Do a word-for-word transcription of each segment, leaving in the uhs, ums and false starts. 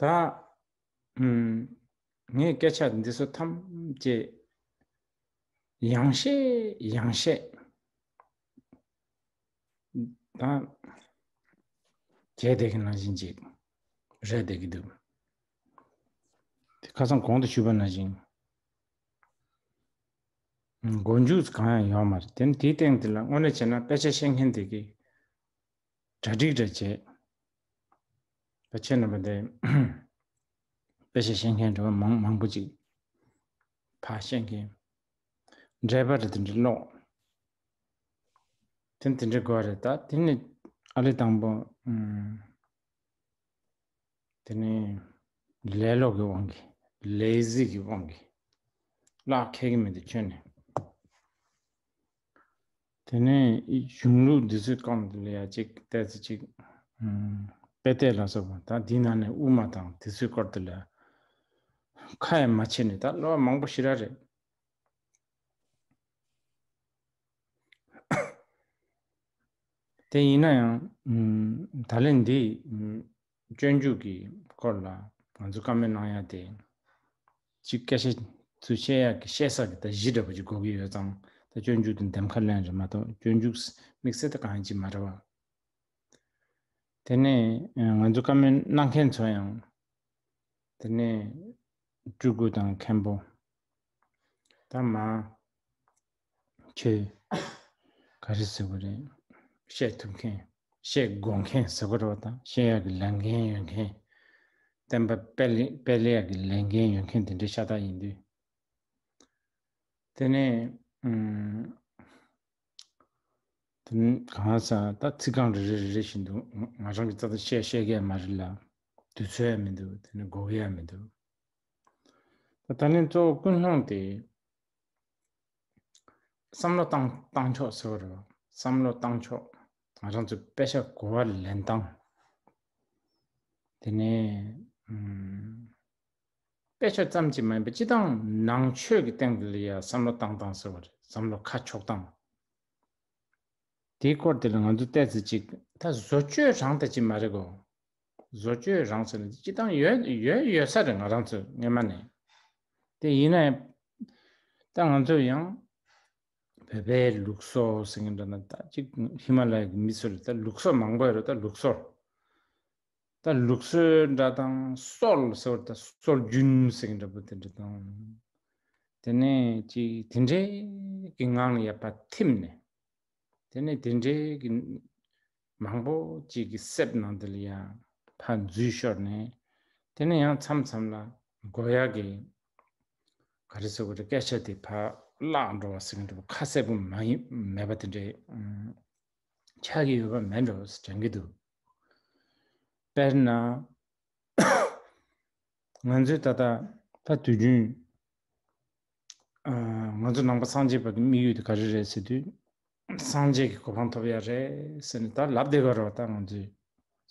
ད་ངས་སྐད་ཆ་འདི་ཚོ་ཐམས་ཅད་ཡང་བཤད་ཡང་བཤད་ད་བྱས་བསྡད་ཀྱི་ནང་བཞིན་ཅིག་རེད་བསྡད་ཀྱི་འདུག་དེ་ཁ་སང་གོང་དུ་ཞུས་པ་ནང་བཞིན། མགོ་མཇུག་གང་ཡང་ཡོད་མ་རེད། དེ་ནི་དེའི་སྟེང་དེ་ལ་དངོས་གནས་བྱས་ན་དཔེ་ཆ་ཤེས་མཁན་དེ་གིས་གྲ་སྒྲིག་འདྲ་བྱས། ད་ཁྱེད་རྣམ་པ་དེ་དཔེ་ཆ་ཤེས་མཁན་འདྲ་བ་མང་མང་པོ་ཅིག་ཕར་ཤེས་མཁན་འགྲེལ་པ་རེད། དེ་འདྲ་ཀློག་དེ་ནི་དེ་འདྲ་དགོས་རེད། ད་དེ་ནི་ཨ་ལེ་དང་པོ་དེ་ནི་ལས་ལོག་གི་དབང་གིས། ལེ་ཟི་གི་དབང་གིས་བརླག་ཁེལ་གི་མི་འདུག་ཁྱོན་ནས། དེ་ནས་གཞུང་ལུགས་འདི་ཚོའི་སྐོར་འདི་ལ་ཡ་གཅིག་ཏོག་ཙམ་གཅིག་དཔེ་དེབ་ལ་སོགས་པ། ད་འདི་ནང་ནས་དབུ་མ་དང་དེ་ཚོའི་སྐོར་དེ་ལ་ཁ་ཡང་མ་ཕྱེ་ནས། ད་ལོ་མང་པོ་ཞེ་དྲག་རེད། དེ་ཡིན་ན་ཡང་ད་ལན་འདི་སྤྱོད་འཇུག་གི་སྐོར་ལ་ང་ཚོ་བཀའ་མོལ་གནང་ཡ་དེ། གཅིག་སྐད་ཆ་ཚུར་བཤད་ཡག་གི་བཤད་ས་གི་ད་གཞི་འདྲ་པོ་ཅིག་དགོས་ཀྱི་ཡོད་ཙང་། ད་སྤྱོད་འཇུག་དེ་འདེམས་ཁ་ལེན་རེད་མ་གཏོགས་སྤྱོད་འཇུག་དམིགས་བསལ་ད་གང་ཡང་ཅིག་མ་རེད་བ། དེ་ནས་ང་ཚོ་བཀའ་མོལ་གནང་མཁན་ཚོ་ཡང་། དེ་ནས་སྤྲུལ་སྐུ་དང་མཁན་པོ། ད་མ་ཁྱོད་ག་རེ་ཟེར་དགོས་རེད། བཤད་ཐུབ་མཁན། བཤད་དགོས་མཁན་ཟེར་དགོས་རེད་བ། ད་བཤད་ཡག་གི་ལས་འགན་ཡོད་མཁན། བསྟན་པ་སྤེལ་སྤེལ་ཡག་གི་ལས་འགན་ཡོད་མཁན་དེ་འདྲའི་ཤ་སྟག་ཡིན་དུས། དེ་ནས་ཨུམ། དེ་ནས་གང་ཟག་ད་ཚིག་རྐང་རེ་རེ་རེ་རེ་བཞིན་དུ་ང་རང་གི་རྩ་དང་བཤད་བཤད་མཁན་མ་རེད་ལ། དུས་ཚོད་ཡང་མི་འདུག་དེ་ནས་དགོས་ཀྱི་ཡང་མི་འདུག་ད་ད་ནས་གཙོ་བོ་ཀུན་སློང་དེ། བསམ་བློ་བཏང་བཏང་ཕྱོགས་ཟེར་བ་རེད། བསམ་བློ་བཏང་ཕྱོགས། ང་རང་ཚོའི་དཔེ་ཆ་གོ་བ་ལེན་སྟངས། དེ་ནས་ཨུམ། དཔེ་ཆ་ཙམ་གྱིས་མ་ཡིན་པ་སྤྱི་བཏང་ནང་ཆོས་ཀྱི་སྟེང་དུ་ལ་ཡ་བསམ་བློ་བཏང་སྟངས་ཟེར་བ་རེད། བསམ་བློ་ཁ་ཕྱོགས་སྟངས། དེའི་སྐོར་དེ་ལ་ང་ཚོ་ཏོག་ཙམ་ཅིག་ད་བཟོ་བཅོས་རང་ད་ཅིག་མ་རེད་གོ། བཟོ་བཅོས་རང་ཟེར་ན་སྤྱི་བཏང་ཡོད་ཡོད་ཡོད་ས་རེད། ང་རང་ཚོ་སྔོན་མ་ནས། དེ་ཡིན་ན་ཡང་ད་ང་ཚོ་ཡང་བོད་པའི་ལུགས་སྲོལ་ཟེར་མཁན་འདྲ་ན། ད་ཅིག་ཧི་མ་ལ་ཡའི་མི་ཚོ་ལ་ད་ལུགས་སྲོལ་མང་པོ་ཡོད་རེད། ད་ལུགས་སྲོལ། ད་ལུགས་སྲོལ་འདྲ་དང་སྲོལ་ཟེར་བ། ད་སྲོལ་རྒྱུན་ཟེར་མཁན་འདྲ་པོ་དེ་འདྲ་དང་། དེ་ནས་ཅིག་དེ་འདྲའི་གི་ངང་ལ་ཡ་ཕར་ཐིམ་ནས། དེ་ནས་དེ་འདྲའི་གི་མང་པོ་ཅིག་གི་གསེབ་ནང་དེ་ལ་ཡ་ཕར་འཛུལ་ཤོར་ནས། དེ་ནས་ཡང་མཚམས་མཚམས་ལ་དགོས་ཡག་གི་ག་རེ་ཟེར་དགོས་རེད། སྐད་ཆ་དེ་ཕར་བརླག་འགྲོ་བ་ཟེར་མཁན་འདྲ་པོ་ཁ་གསལ་པོ་མ་ཡིན་མེད་པ་དེ་འདྲའི་ཨུམ། ཆགས་ཀྱི་ཡོད་པ་མེད་འགྲོ་ཟེར་དྲན་གྱི་འདུག་དཔེར་ན། ང་ཚོས་ད་ལྟ་ད་དུས་རྒྱུན་ཨ། ང་ཚོ་ནང་པ་སངས་རྒྱས་པ་གི་དམིགས་ཡུལ་དེ་ག་རེ་རེད་ཟེར་དུས། སངས་རྒྱས་ཀྱི་གོ་འཕང་ཐོབ་ཡ་རེད་ཟེར་ནས་ད་ལབ་བསྡད་ཀྱི་ཡོད་རེད་བ། ད་ང་ཚོས་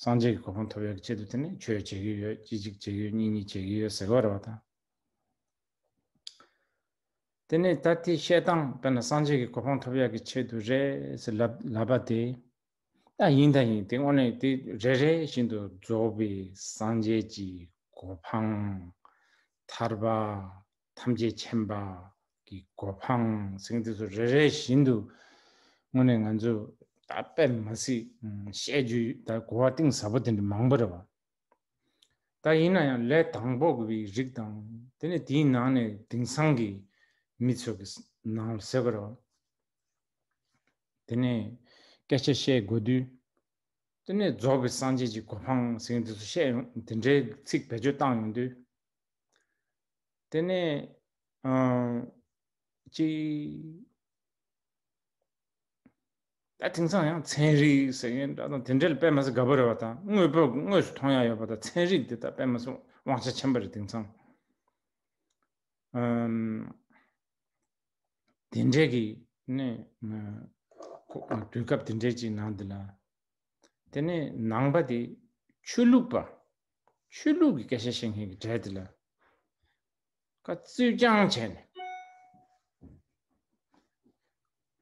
སངས་རྒྱས་ཀྱི་གོ་འཕང་ཐོབ་ཡ་གི་ཆེད་དུ་དེ་ནས་ཆོས་བྱེད་ཀྱི་ཡོད། གཅིག་གཅིག་བྱེད་ཀྱི་ཡོད། གཉིས་གཉིས་བྱེད་ཀྱི་ཡོད་ཟེར་གྱི་ཡོད་རེད་བ། ད། དེ་ནས་ད་དེ་བཤད་སྟངས་དཔེར་ན་སངས་རྒྱས་ཀྱི་གོ་འཕང་ཐོབ་ཡག་གི་ཆེད་དུ་རེད་ཟེར་ལབ་ལབ་པ་དེ། ད་ཡིན་ད་ཡིན། དེ་དངོས་གནས་དེ་རེ་རེ་བཞིན་དུ་རྫོགས་པའི་སངས་རྒྱས་ཀྱི་གོ་འཕང་། ཐར་པ། ཐམས་ཅད་མཁྱེན་པ་གི་གོ་འཕང་ཟེར་མཁན་དེ་ཚོ་རེ་རེ་བཞིན་དུ་དངོས་གནས་ང་ཚོ་ད་དཔེ་མ་སྲིད་བཤད་རྒྱུ་ད་གོ་བ་གཏིང་ཟབ་པོ་དེ་འདྲ་མང་པོ་རེད་བ། ད་ཡིན་ན་ཡང་ལས་དང་པོ་གི་རིགས་དང་། དེ་ནས་དེའི་ནང་ནས་དེང་སང་གི་མི་ཚོ་གི་ནང་ལ་ཟེར་དགོས་རེད་བ། དེ་ནས་སྐད་ཆ་བཤད་དགོས་དུས། དེ་ནས་རྫོགས་པའི་སངས་རྒྱས་ཀྱི་གོ་འཕང་ཟེར་མཁན་དེ་ཚོ་བཤད་ཡོང་། དེ་འདྲའི་ཚིག་བེད་སྤྱོད་བཏང་ཡོང་དུས། དེ་ནས་ཨང་ཅི། ད་དེང་སང་ཡང་ཚན་རིག་ཟེར་མཁན་འདྲ་དང་དེ་འདྲ་ལ་དཔེ་མ་སྲིད་དགའ་པོ་རེད་བ། ད་དངོས་པོ་དངོས་སུ་མཐོང་ཡ་ཡོད་པ་དང་། ཚན་རིག་དེ་ད་དཔེ་མ་སྲིད་དབང་ཆ་ཆེན་པོ་རེད་དེང་སང་། ཨམ། དེ་འདྲའི་གི་ནས་ཁོ་དུས་སྐབས་དེ་འདྲའི་ཅིག་ནང་དེ་ལ། དེ་ནས་ནང་པ་དེ་ཆོས་ལུགས་པ། ཆོས་ལུགས་ཀྱི་སྐད་ཆ་བཤད་མཁན་གྱི་གྲས་དེ་ལ་ཁ་བཙུད་རྐྱང་བྱས་ནས།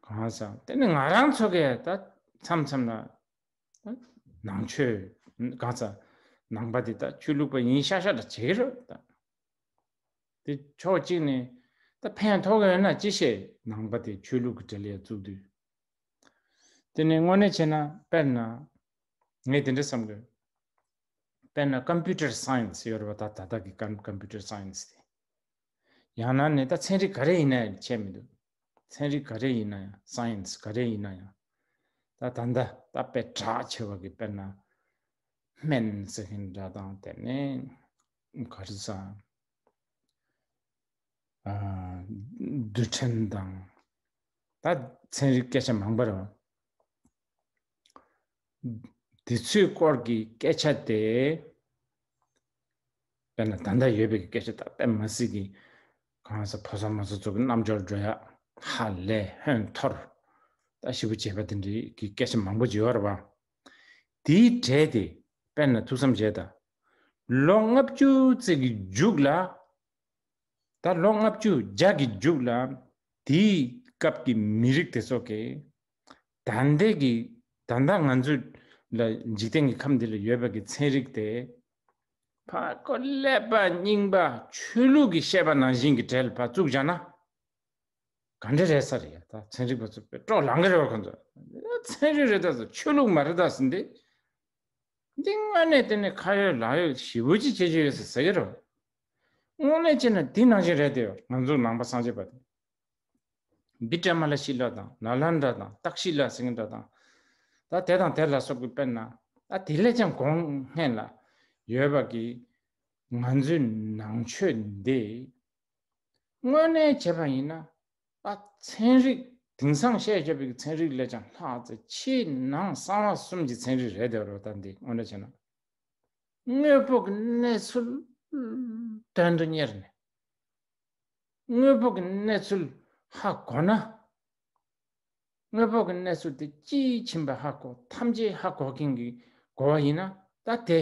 གང་ཟག་དེ་ནི་ང་རང་ཚོ་གས་ད་མཚམས་མཚམས་ལ་ད་ནང་ཆོས་གང་ཟག་ ནང་པ་དེ་ད་ཆོས་ལུགས་པ་ཡིན་ཤག་ཤག་འདྲ་བྱེད་ཀྱི་རེད་ད། དེ་ཕྱོགས་གཅིག་ནས་ད་ཕན་ཐོགས་ཀྱི་ཡོད་ན་ཅི་བྱེད། ནང་པ་དེ་ཆོས་ལུགས་ཀྱི་གྲལ་ལ་བཙུགས་དུས། དེ་ནས་དངོས་གནས་བྱས་ན་དཔེར་ན། ངས་དེ་འདྲ་བསམ་དགོས། དཔེར་ན་ཀམ་པུ་ཊར་སའེན་སི་ཡོད་རེད་པ། ད་ད་ལྟ་གི་ཀམ་ཀམ་པུ་ཊར་སའེན་སི་དེ། ཡང་ན་ནི་ད་ཚན་རིག་ག་རེ་ཡིན་ན་ཡང་ཆད་མི་འདུག་ཚན་རིག་ག་རེ་ཡིན་ན་ཡང་སའེན་སི་ག་རེ་ཡིན་ན་ཡང་། ད་ད་ལྟ་ད་དཔེ་གྲགས་ཆེ་བ་གི་དཔེར་ན་སྨན་ཟེར་མཁན་འདྲ་དང་། དེ་ནས་ག་རེ་ཟ། ཨ། རྡུལ་ཕྲན་དང་། ད་ཚན་རིག་སྐད་ཆ་མང་པོ་རེད་པ། དེ་ཚོའི་སྐོར་གྱི་སྐད་ཆ་དེ། དཔེར་ན་ད་ལྟ་ཡོད་པའི་སྐད་ཆ་ད་དཔེ་མ་སྲིད་ཀྱི་གང་ཟག་ཕོ་གསར་མོ་གསར་ཚོ་གི་རྣམ་འབྱོར་འགྲོ་ཡག་ཧ་ལས་ཧོན་འཐོར། ད་ཞེ་པོ་བྱས་པ་དེ་འདྲའི་གི་སྐད་ཆ་མང་པོ་ཅིག་ཡོད་རེད་པ། དེའི་གྲས་དེ་དཔེར་ན་ཐུགས་བསམ་བཞེས་དང་། ལོ་ལྔ་བཅུ་ཙམ་གྱི་མཇུག་ལ། ད་ལོ་ལྔ་བཅུ་བརྒྱ་གི་མཇུག་ལ། དེའི་སྐབས་ཀྱི་མི་རིགས་དེ་ཚོ་གིས། ད་ལྟའི་གི། ད་ལྟ་ང་ཚོ་ལ་འཇིག་རྟེན་གྱི་ཁམས་འདི་ལ་ཡོད་པ་གི་ཚན་རིག་དེ། ཕར་ཀོ་ཀླད་པ་རྙིང་པ་ཆོས་ལུགས་ཀྱི་བཤད་པ་ནང་བཞིན་གྱི་གྲས་ལ་ཕར་བཙུགས་བཞག་ན། ག་འདྲ་རེད་ས་རེད་ཡ། ད་ཚན་རིག་པ་ཚོ་དཔེ་སྤྲོ་ལངས་གི་རེད་པ། ཁོ་ཚོ་ཚན་རིག་རེད་ད་ཟེར། ཆོས་ལུགས་མ་རེད་ད་ཟེར། འདི། འདི་དངོས་གནས་དེ་ནས་ཁ་ཡོད་ལག་ཡོད་ཞེ་པོ་ཅིག་བྱེད་ཀྱི་ཡོད་ཟེར་ཟེར་གྱི་རེད། དངོས་གནས་བྱས་ན་འདི་ནང་བཞིན་རེད་དེ། ང་ཚོ་ནང་པ་སངས་རྒྱས་པ་དེ། བི་ཀྲ་མ་ལ་ཤི་ལ་དང་ན་ལན་དྲ་དང་ཏཀ་ཤི་ལ་ཟེར་མཁན་འདྲ་དང་། ད་དེ་དང་དེ་ལ་སོགས་པའི་དཔེར་ན། ད་དེ་ལས་ཀྱང་གོང་སྔན་ལ་ཡོད་པ་གི་ང་ཚོའི་ནང་ཆོས་འདི། དངོས་གནས་བྱས་པ་ཡིན་ན། ཨ། ཚན་རིག་དེང་སང་བཤད་བཞག་པའི་ཚན་རིག་ལས་ཀྱང་ལྷག་ཙམ་ཕྱི་ནང་གསང་བ་གསུམ་གྱི་ཚན་རིག་རེད་དེ་རོ། ད་འདི་དངོས་གནས་བྱས་ན། དངོས་པོ་གི་གནས་ཚུལ་དོན་དུ་གཉེར་ནས། དངོས་པོ་གི་གནས་ཚུལ་ཧ་གོ་ན། དངོས་པོ་གི་གནས་ཚུལ་དེ་དཔྱིས་ཕྱིན་པ་ཧ་གོ། ཐམས་ཅད་ཧ་གོ་མཁན་གྱི་གོ་བ་ཡིན་ན། ད་དེ།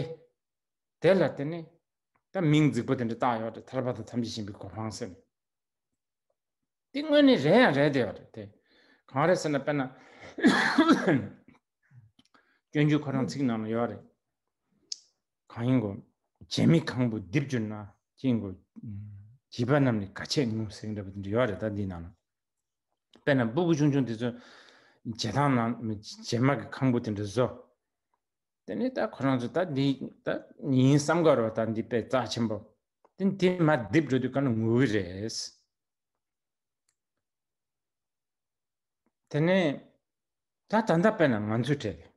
དེ་ལ་དེ་ནི་ད་མིང་རྫིག་པོ་དེ་འདྲ་བཏགས་ཡོད་རེད། ཐར་པ་དང་ཐམས་ཅད་མཁྱེན་པའི་གོ་འཕང་ཟེར་ནས། དེ་དངོས་གནས་རེད་ཡང་རེད་དེ་ཡོད་རེད་དེ། གང་རེད་ཟེར་ན། དཔེར་ན། སྤྱོད་འཇུག་ཁོ་རང་ཚིག་ནང་ལ་ཡོད་རེད། གང་ཡིན་གོ། བྱེ་མའི་ཁང་བུ་རྡིབ་གྱུར་ན། ཅི་ཡིན་གོ། བྱིས་པ་རྣམས་ནི་ག་ཆད་ངུ་ཟེར་འདྲ་པོ་དེ་འདྲ་ཡོད་རེད། ད་འདི་ནང་ལ། དཔེར་ན་སྤུ་གུ་ཆུང་ཆུང་དེ་ཚོ་བྱེ་ཐང་ནང་། བྱེ་མ་གི་ཁང་བུ་དེ་འདྲ་བཟོ། དེ་ནས་ད་ཁོ་རང་ཚོ་ད་འདི་ད་ཡིན་བསམ་གི་རེད་པ། ད་འདི་དཔེ་རྩ་ཆེན་པོ། དེ་འདི་མར་རྡིབ་འགྲོ་དུས་ག་ན་ངུ་གི་རེད། དེ་ནས་ད་ད་ལྟ་དཔེར་ན་ང་ཚོའི་གྲས་དེ།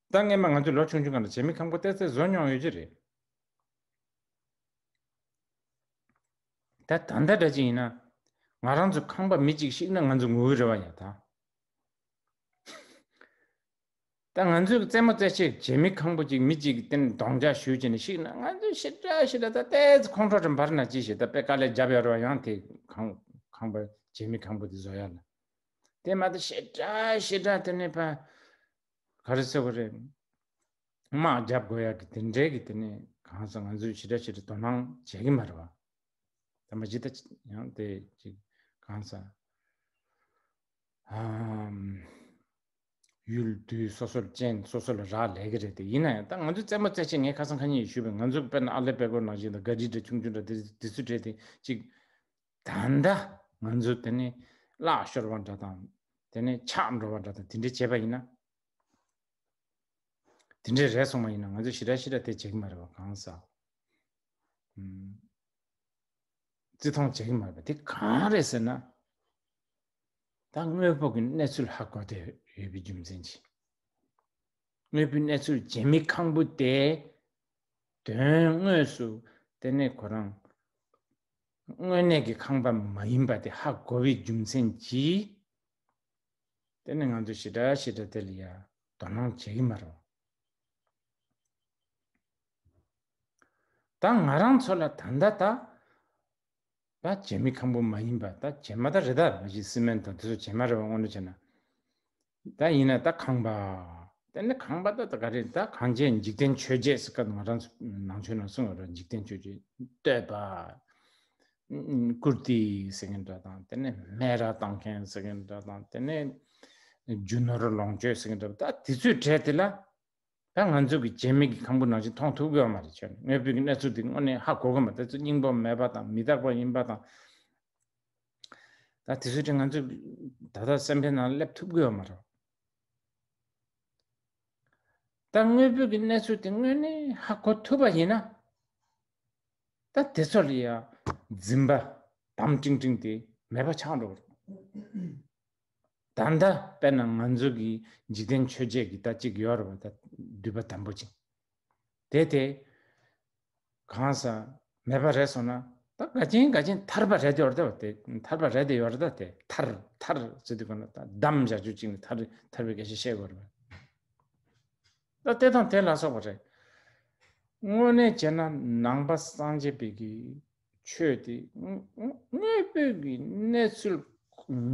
ད་སྔན་མ་ང་ཚོ་ལོ་ཆུང་ཆུང་སྒང་ལ་བྱེ་མའི་ཁང་བུ་ཏོག་ཙམ་བཟོ་མྱོང་ཡོད་ཀྱི་རེད། ད་ད་ལྟ་འདྲ་ཅིག་ཡིན་ན། ང་རང་ཚོ་ཁང་པ་མི་གཅིག་བཤིག་ན་ང་ཚོ་ངུ་གི་རེད་པ་ཡ། ད། ད་ང་ཚོའི་རྩེད་མོ་རྩེ་ཆེད་བྱེ་མའི་ཁང་བུ་གཅིག་མི་གཅིག་གིས་དེ་ནས་རྡོག་རྒྱག་གཞུས་བྱས་ནས་བཤིག་ན། ང་ཚོ་ཞེ་དྲག་ཞེ་དྲག་ད་ལྟའི་ཁོང་ཁྲོ་དྲན་པར་ན་ཅི་ཞིག་ད་དཔེ་དཀའ་ལས་བརྒྱབ་ཡོད་རེད་པ། ཡང་དེ་ཁང་ཁང་པ་བྱེ་མའི་ཁང་བུ་དེ་བཟོ་ཡ་ལ། དེ་མ་གཏོགས་ཞེ་དྲག་ཞེ་དྲག་དེ་ནས་ཕར་ག་རེ་ཟེར་དགོས་རེད། དམག་རྒྱབ་དགོས་ཡག་གི་དེ་འདྲའི་གི་དེ་ནས་གང་ཟག་ང་ཚོས་ཞེ་དྲག་ཞེ་དྲག་དོ་སྣང་བྱེད་ཀྱི་མ་རེད་པ། ད་མ་གཞི་ད་ཡང་དེ་ཅིག་གང་ཟག་ཨམ། ཡུལ་དུས་སོ་སོར་ཅན་སོ་སོ་ལ་རག་ལས་ཀྱི་རེད་དེ། ཡིན་ན་ཡང་ད་ང་ཚོའི་རྩེད་མོ་རྩེ་ཆེད་ངས་ཁ་སང་ཁ་ཉིན་ཞུས་པའི། ང་ཚོ་དཔེར་ན་ཨ་ལེ་དཔལ་སྒོར་ནང་བཞིན་དང་ག་རི་འདྲ་ཆུང་ཆུང་འདྲ་དེ་དེ་ཚོའི་གྲས་དེ་ཅིག་ད་ལྟ་ང་ཚོ་དེ་ནས་བརླག་ཤོར་བ་འདྲ་དང་། དེ་ནས་ཆག་འགྲོ་བ་འདྲ་དང་། དེ་འདྲ་བྱས་པ་ཡིན་ན། དེ་འདྲ་རེད་སོང་བ་ཡིན་ན་ང་ཚོས་ཞེ་དྲག་ཞེ་དྲག་དེ་བྱེད་ཀྱི་མ་རེད་པ། གང་ཟག་ཨུམ། བརྩི་མཐོང་བྱེད་ཀྱི་མ་རེད་པ། དེ་གང་རེད་ཟེར་ན། ད་དངོས་པོ་གི་གནས་ཚུལ་ཧ་གོ་བསྡད་ཡོད་པའི་རྒྱུ་མཚན་གྱིས། དངོས་པོའི་གནས་ཚུལ་བྱེ་མའི་ཁང་བུ་དེ་དོན་དངོས་སུ་དེ་ནས་ཁོ་རང་དངོས་གནས་ཀྱི་ཁང་པ་མ་ཡིན་པ་དེ་ཧ་གོ་བའི་རྒྱུ་མཚན་གྱིས། དེ་ནས་ང་ཚོས་ཞེ་དྲག་ཞེ་དྲག་དེ་ལ་ཡ་དོ་སྣང་བྱེད་ཀྱི་མ་རེད། ད་ང་རང་ཚོ་ལ་ད་ལྟ་ད། ད་བྱེ་མའི་ཁང་བུ་མ་ཡིན་པ། ད་བྱེ་མ་ད་རེད། ད་མ་གཞི་སི་མེན་དང་དེ་ཚོ་བྱེ་མ་རེད་པ། དངོས་གནས་བྱས་ན། ད་ཡིན་ན་ད་ཁང་པ། དེ་ནི་ཁང་པ་ད་ད་ག་རེ། ད་གང་བྱས་འཇིག་རྟེན་མཆོད་བྱེད་ཟེར་སྐབས་ང་རང་ཚོ་ནང་ཆོས་ནང་གསུངས་པ་རེད། འཇིག་རྟེན་མཆོད་བྱེད་བསྟོད་པ། བཀུར་སྟི་ཟེར་མཁན་འདྲ་དང་། དེ་ནས་སྨད་ར་བཏང་མཁན་ཟེར་མཁན་འདྲ་དང་། དེ་ནས་རྒྱུ་ནོར་ལོངས་སྤྱོད་ཟེར་མཁན་འདྲ། ད་དེ་ཚོའི་གྲས་དེ་ལ། ད་ང་ཚོ་གི་རྗེས་མའི་གི་ཁང་བུ་ནང་བཞིན་མཐོང་ཐུབ་ཀྱི་ཡོད་མ་རེད། ཁྱོད་དངོས་པོའི་གི་གནས་ཚུལ་དེ་དངོས་གནས་ཧ་གོ་གི་མ་རེད། དེ་ཚོ་སྙིང་པོ་མེད་པ་དང་མི་རྟག་པ་ཡིན་པ་དང་། ད་དེ་ཚོའི་གྲས་ང་ཚོས་ད་ལྟ་སེམས་པའི་ནང་སླེབས་ཐུབ་ཀྱི་ཡོད་མ་རེད། ད་དངོས་པོའི་གི་གནས་ཚུལ་དེ་དངོས་གནས་ཧ་གོ་ཐུབ་པ་ཡིན་ན། ད་དེ་ཚོ་ལ་ཡ་འཛིན་པ་དམ་ཀྲིང་ཀྲིང་དེ་མེད་པ་ཆགས་འགྲོ་གི་རེད། ད་ལྟ་དཔེར་ན་ང་ཚོ་གི་འཇིག་རྟེན་ཆོས་བརྒྱད་ཀྱི་ད་གཅིག་ཡོད་རེད་པ། ད་འདུས་པ་དམ་པོ་ཅིག་དེ་དེ་གང་ཟག་མེད་པ་རེད་སོང་ན། ད་ག་ཅིན་ག་ཅིན་ཐར་པ་རེད་དེ་ཡོད་རེད་ད། དེ་ཐར་པ་རེད་དེ་ཡོད་རེད་ད། དེ་ཐར་ཐར་ཟེར་དུས་ག་ན་ད་བསྡམས་བཞག་རྒྱུ་ཅིག་ནི་ཐར་ཐར་པའི་སྐད་ཆ་བཤད་དགོས་རེད་པ། ད་དེ་དང་དེ་ལ་སོགས་པ་རེད། དངོས་གནས་བྱས་ན་ནང་པ་སངས་རྒྱས་པའི་གི་ཆོས་དེ་དངོས་དངོས་པོའི་གི་གནས་ཚུལ་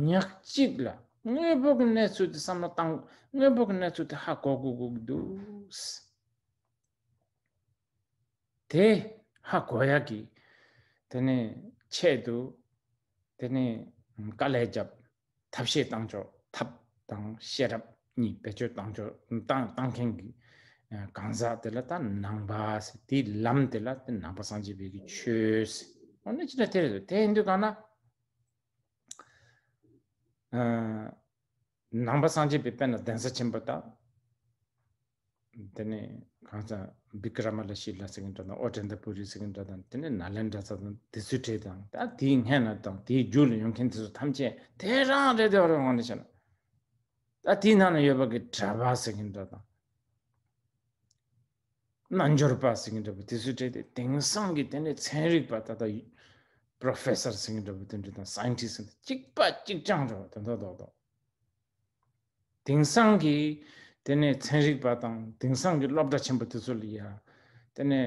ཉག་གཅིག་ལ་དངོས་པོ་གི་གནས་ཚུལ་དེ་བསམ་བློ་བཏང་། དངོས་པོ་གི་གནས་ཚུལ་དེ་ཧ་གོ་གོ་གོ་གི་འདུག་དེ་ཧ་གོ་ཡག་གི་དེ་ནས་ཆེད་དུ་དེ་ནས་དཀའ་ལས་བརྒྱབ། ཐབས་ཤེས་བཏང་ཆོག་ཐབས་དང་ཤེས་རབ་གཉིས་བེད་སྤྱོད་བཏང་ཆོག་བཏང་བཏང་མཁན་གྱི་ཨ་གང་ཟག་དེ་ལ་ད་ནང་པ་ཟེར། དེའི་ལམ་དེ་ལ་དེ་ནང་པ་སངས་རྒྱས་པའི་གི་ཆོས་ཟེར། འོ་ན་ཅི་འདྲ་དེ་རེད། དེ་ཡིན་དུས་གང་ན་ཨ་ནང་པ་སངས་རྒྱས་པའི་དཔེར་ན་གདན་ས་ཆེན་པོ་དང་། དེ་ནས་གང་ཟག་བི་ཀྲ་མ་ལ་ཤི་ལ་ཟེར་མཁན་འདྲ་དང་། ཨོ་ཏནྟ་པུ་རི་ཟེར་མཁན་འདྲ་དང་། དེ་ནས་ནཱ་ལེནྡྲ་ས་དང་། དེ་ཚོའི་གྲས་དང་། ད་དེའི་སྔན་ལ་དང་དེའི་རྒྱུད་ལ་ཡོང་མཁན་དེ་ཚོ་ཐམས་ཅད་དེ་རང་རེད་དེ་བ་རེད། དབང་དུ་བྱས་ན་ད་དེའི་ནང་ན་ཡོད་པ་གི་གྲྭ་པ་ཟེར་མཁན་འདྲ་དང་། རྣལ་འབྱོར་པ་ཟེར་མཁན་འདྲ་པོ་དེ་ཚོའི་གྲས་དེ་དེང་སང་གི་དེ་ནས་ཚན་རིག་པ་ད་ལྟ་པྲོ་ཕེ་སར་ཟེར་མཁན་འདྲ་པོ་དེ་འདྲ་དང་། སའིན་ཊིསཊ་ཟེར་མཁན་གཅིག་པ་གཅིག་རྐྱང་འདྲ་པོ་དེ་འདྲ་རྡོག་རྡོག་དེང་སང་གི་དེ་ནས་ཚན་རིག་པ་དང་དེང་སང་གི་སློབ་གྲྭ་ཆེན་པོ་དེ་ཚོ་ལ་ཡ་དེ་ནས་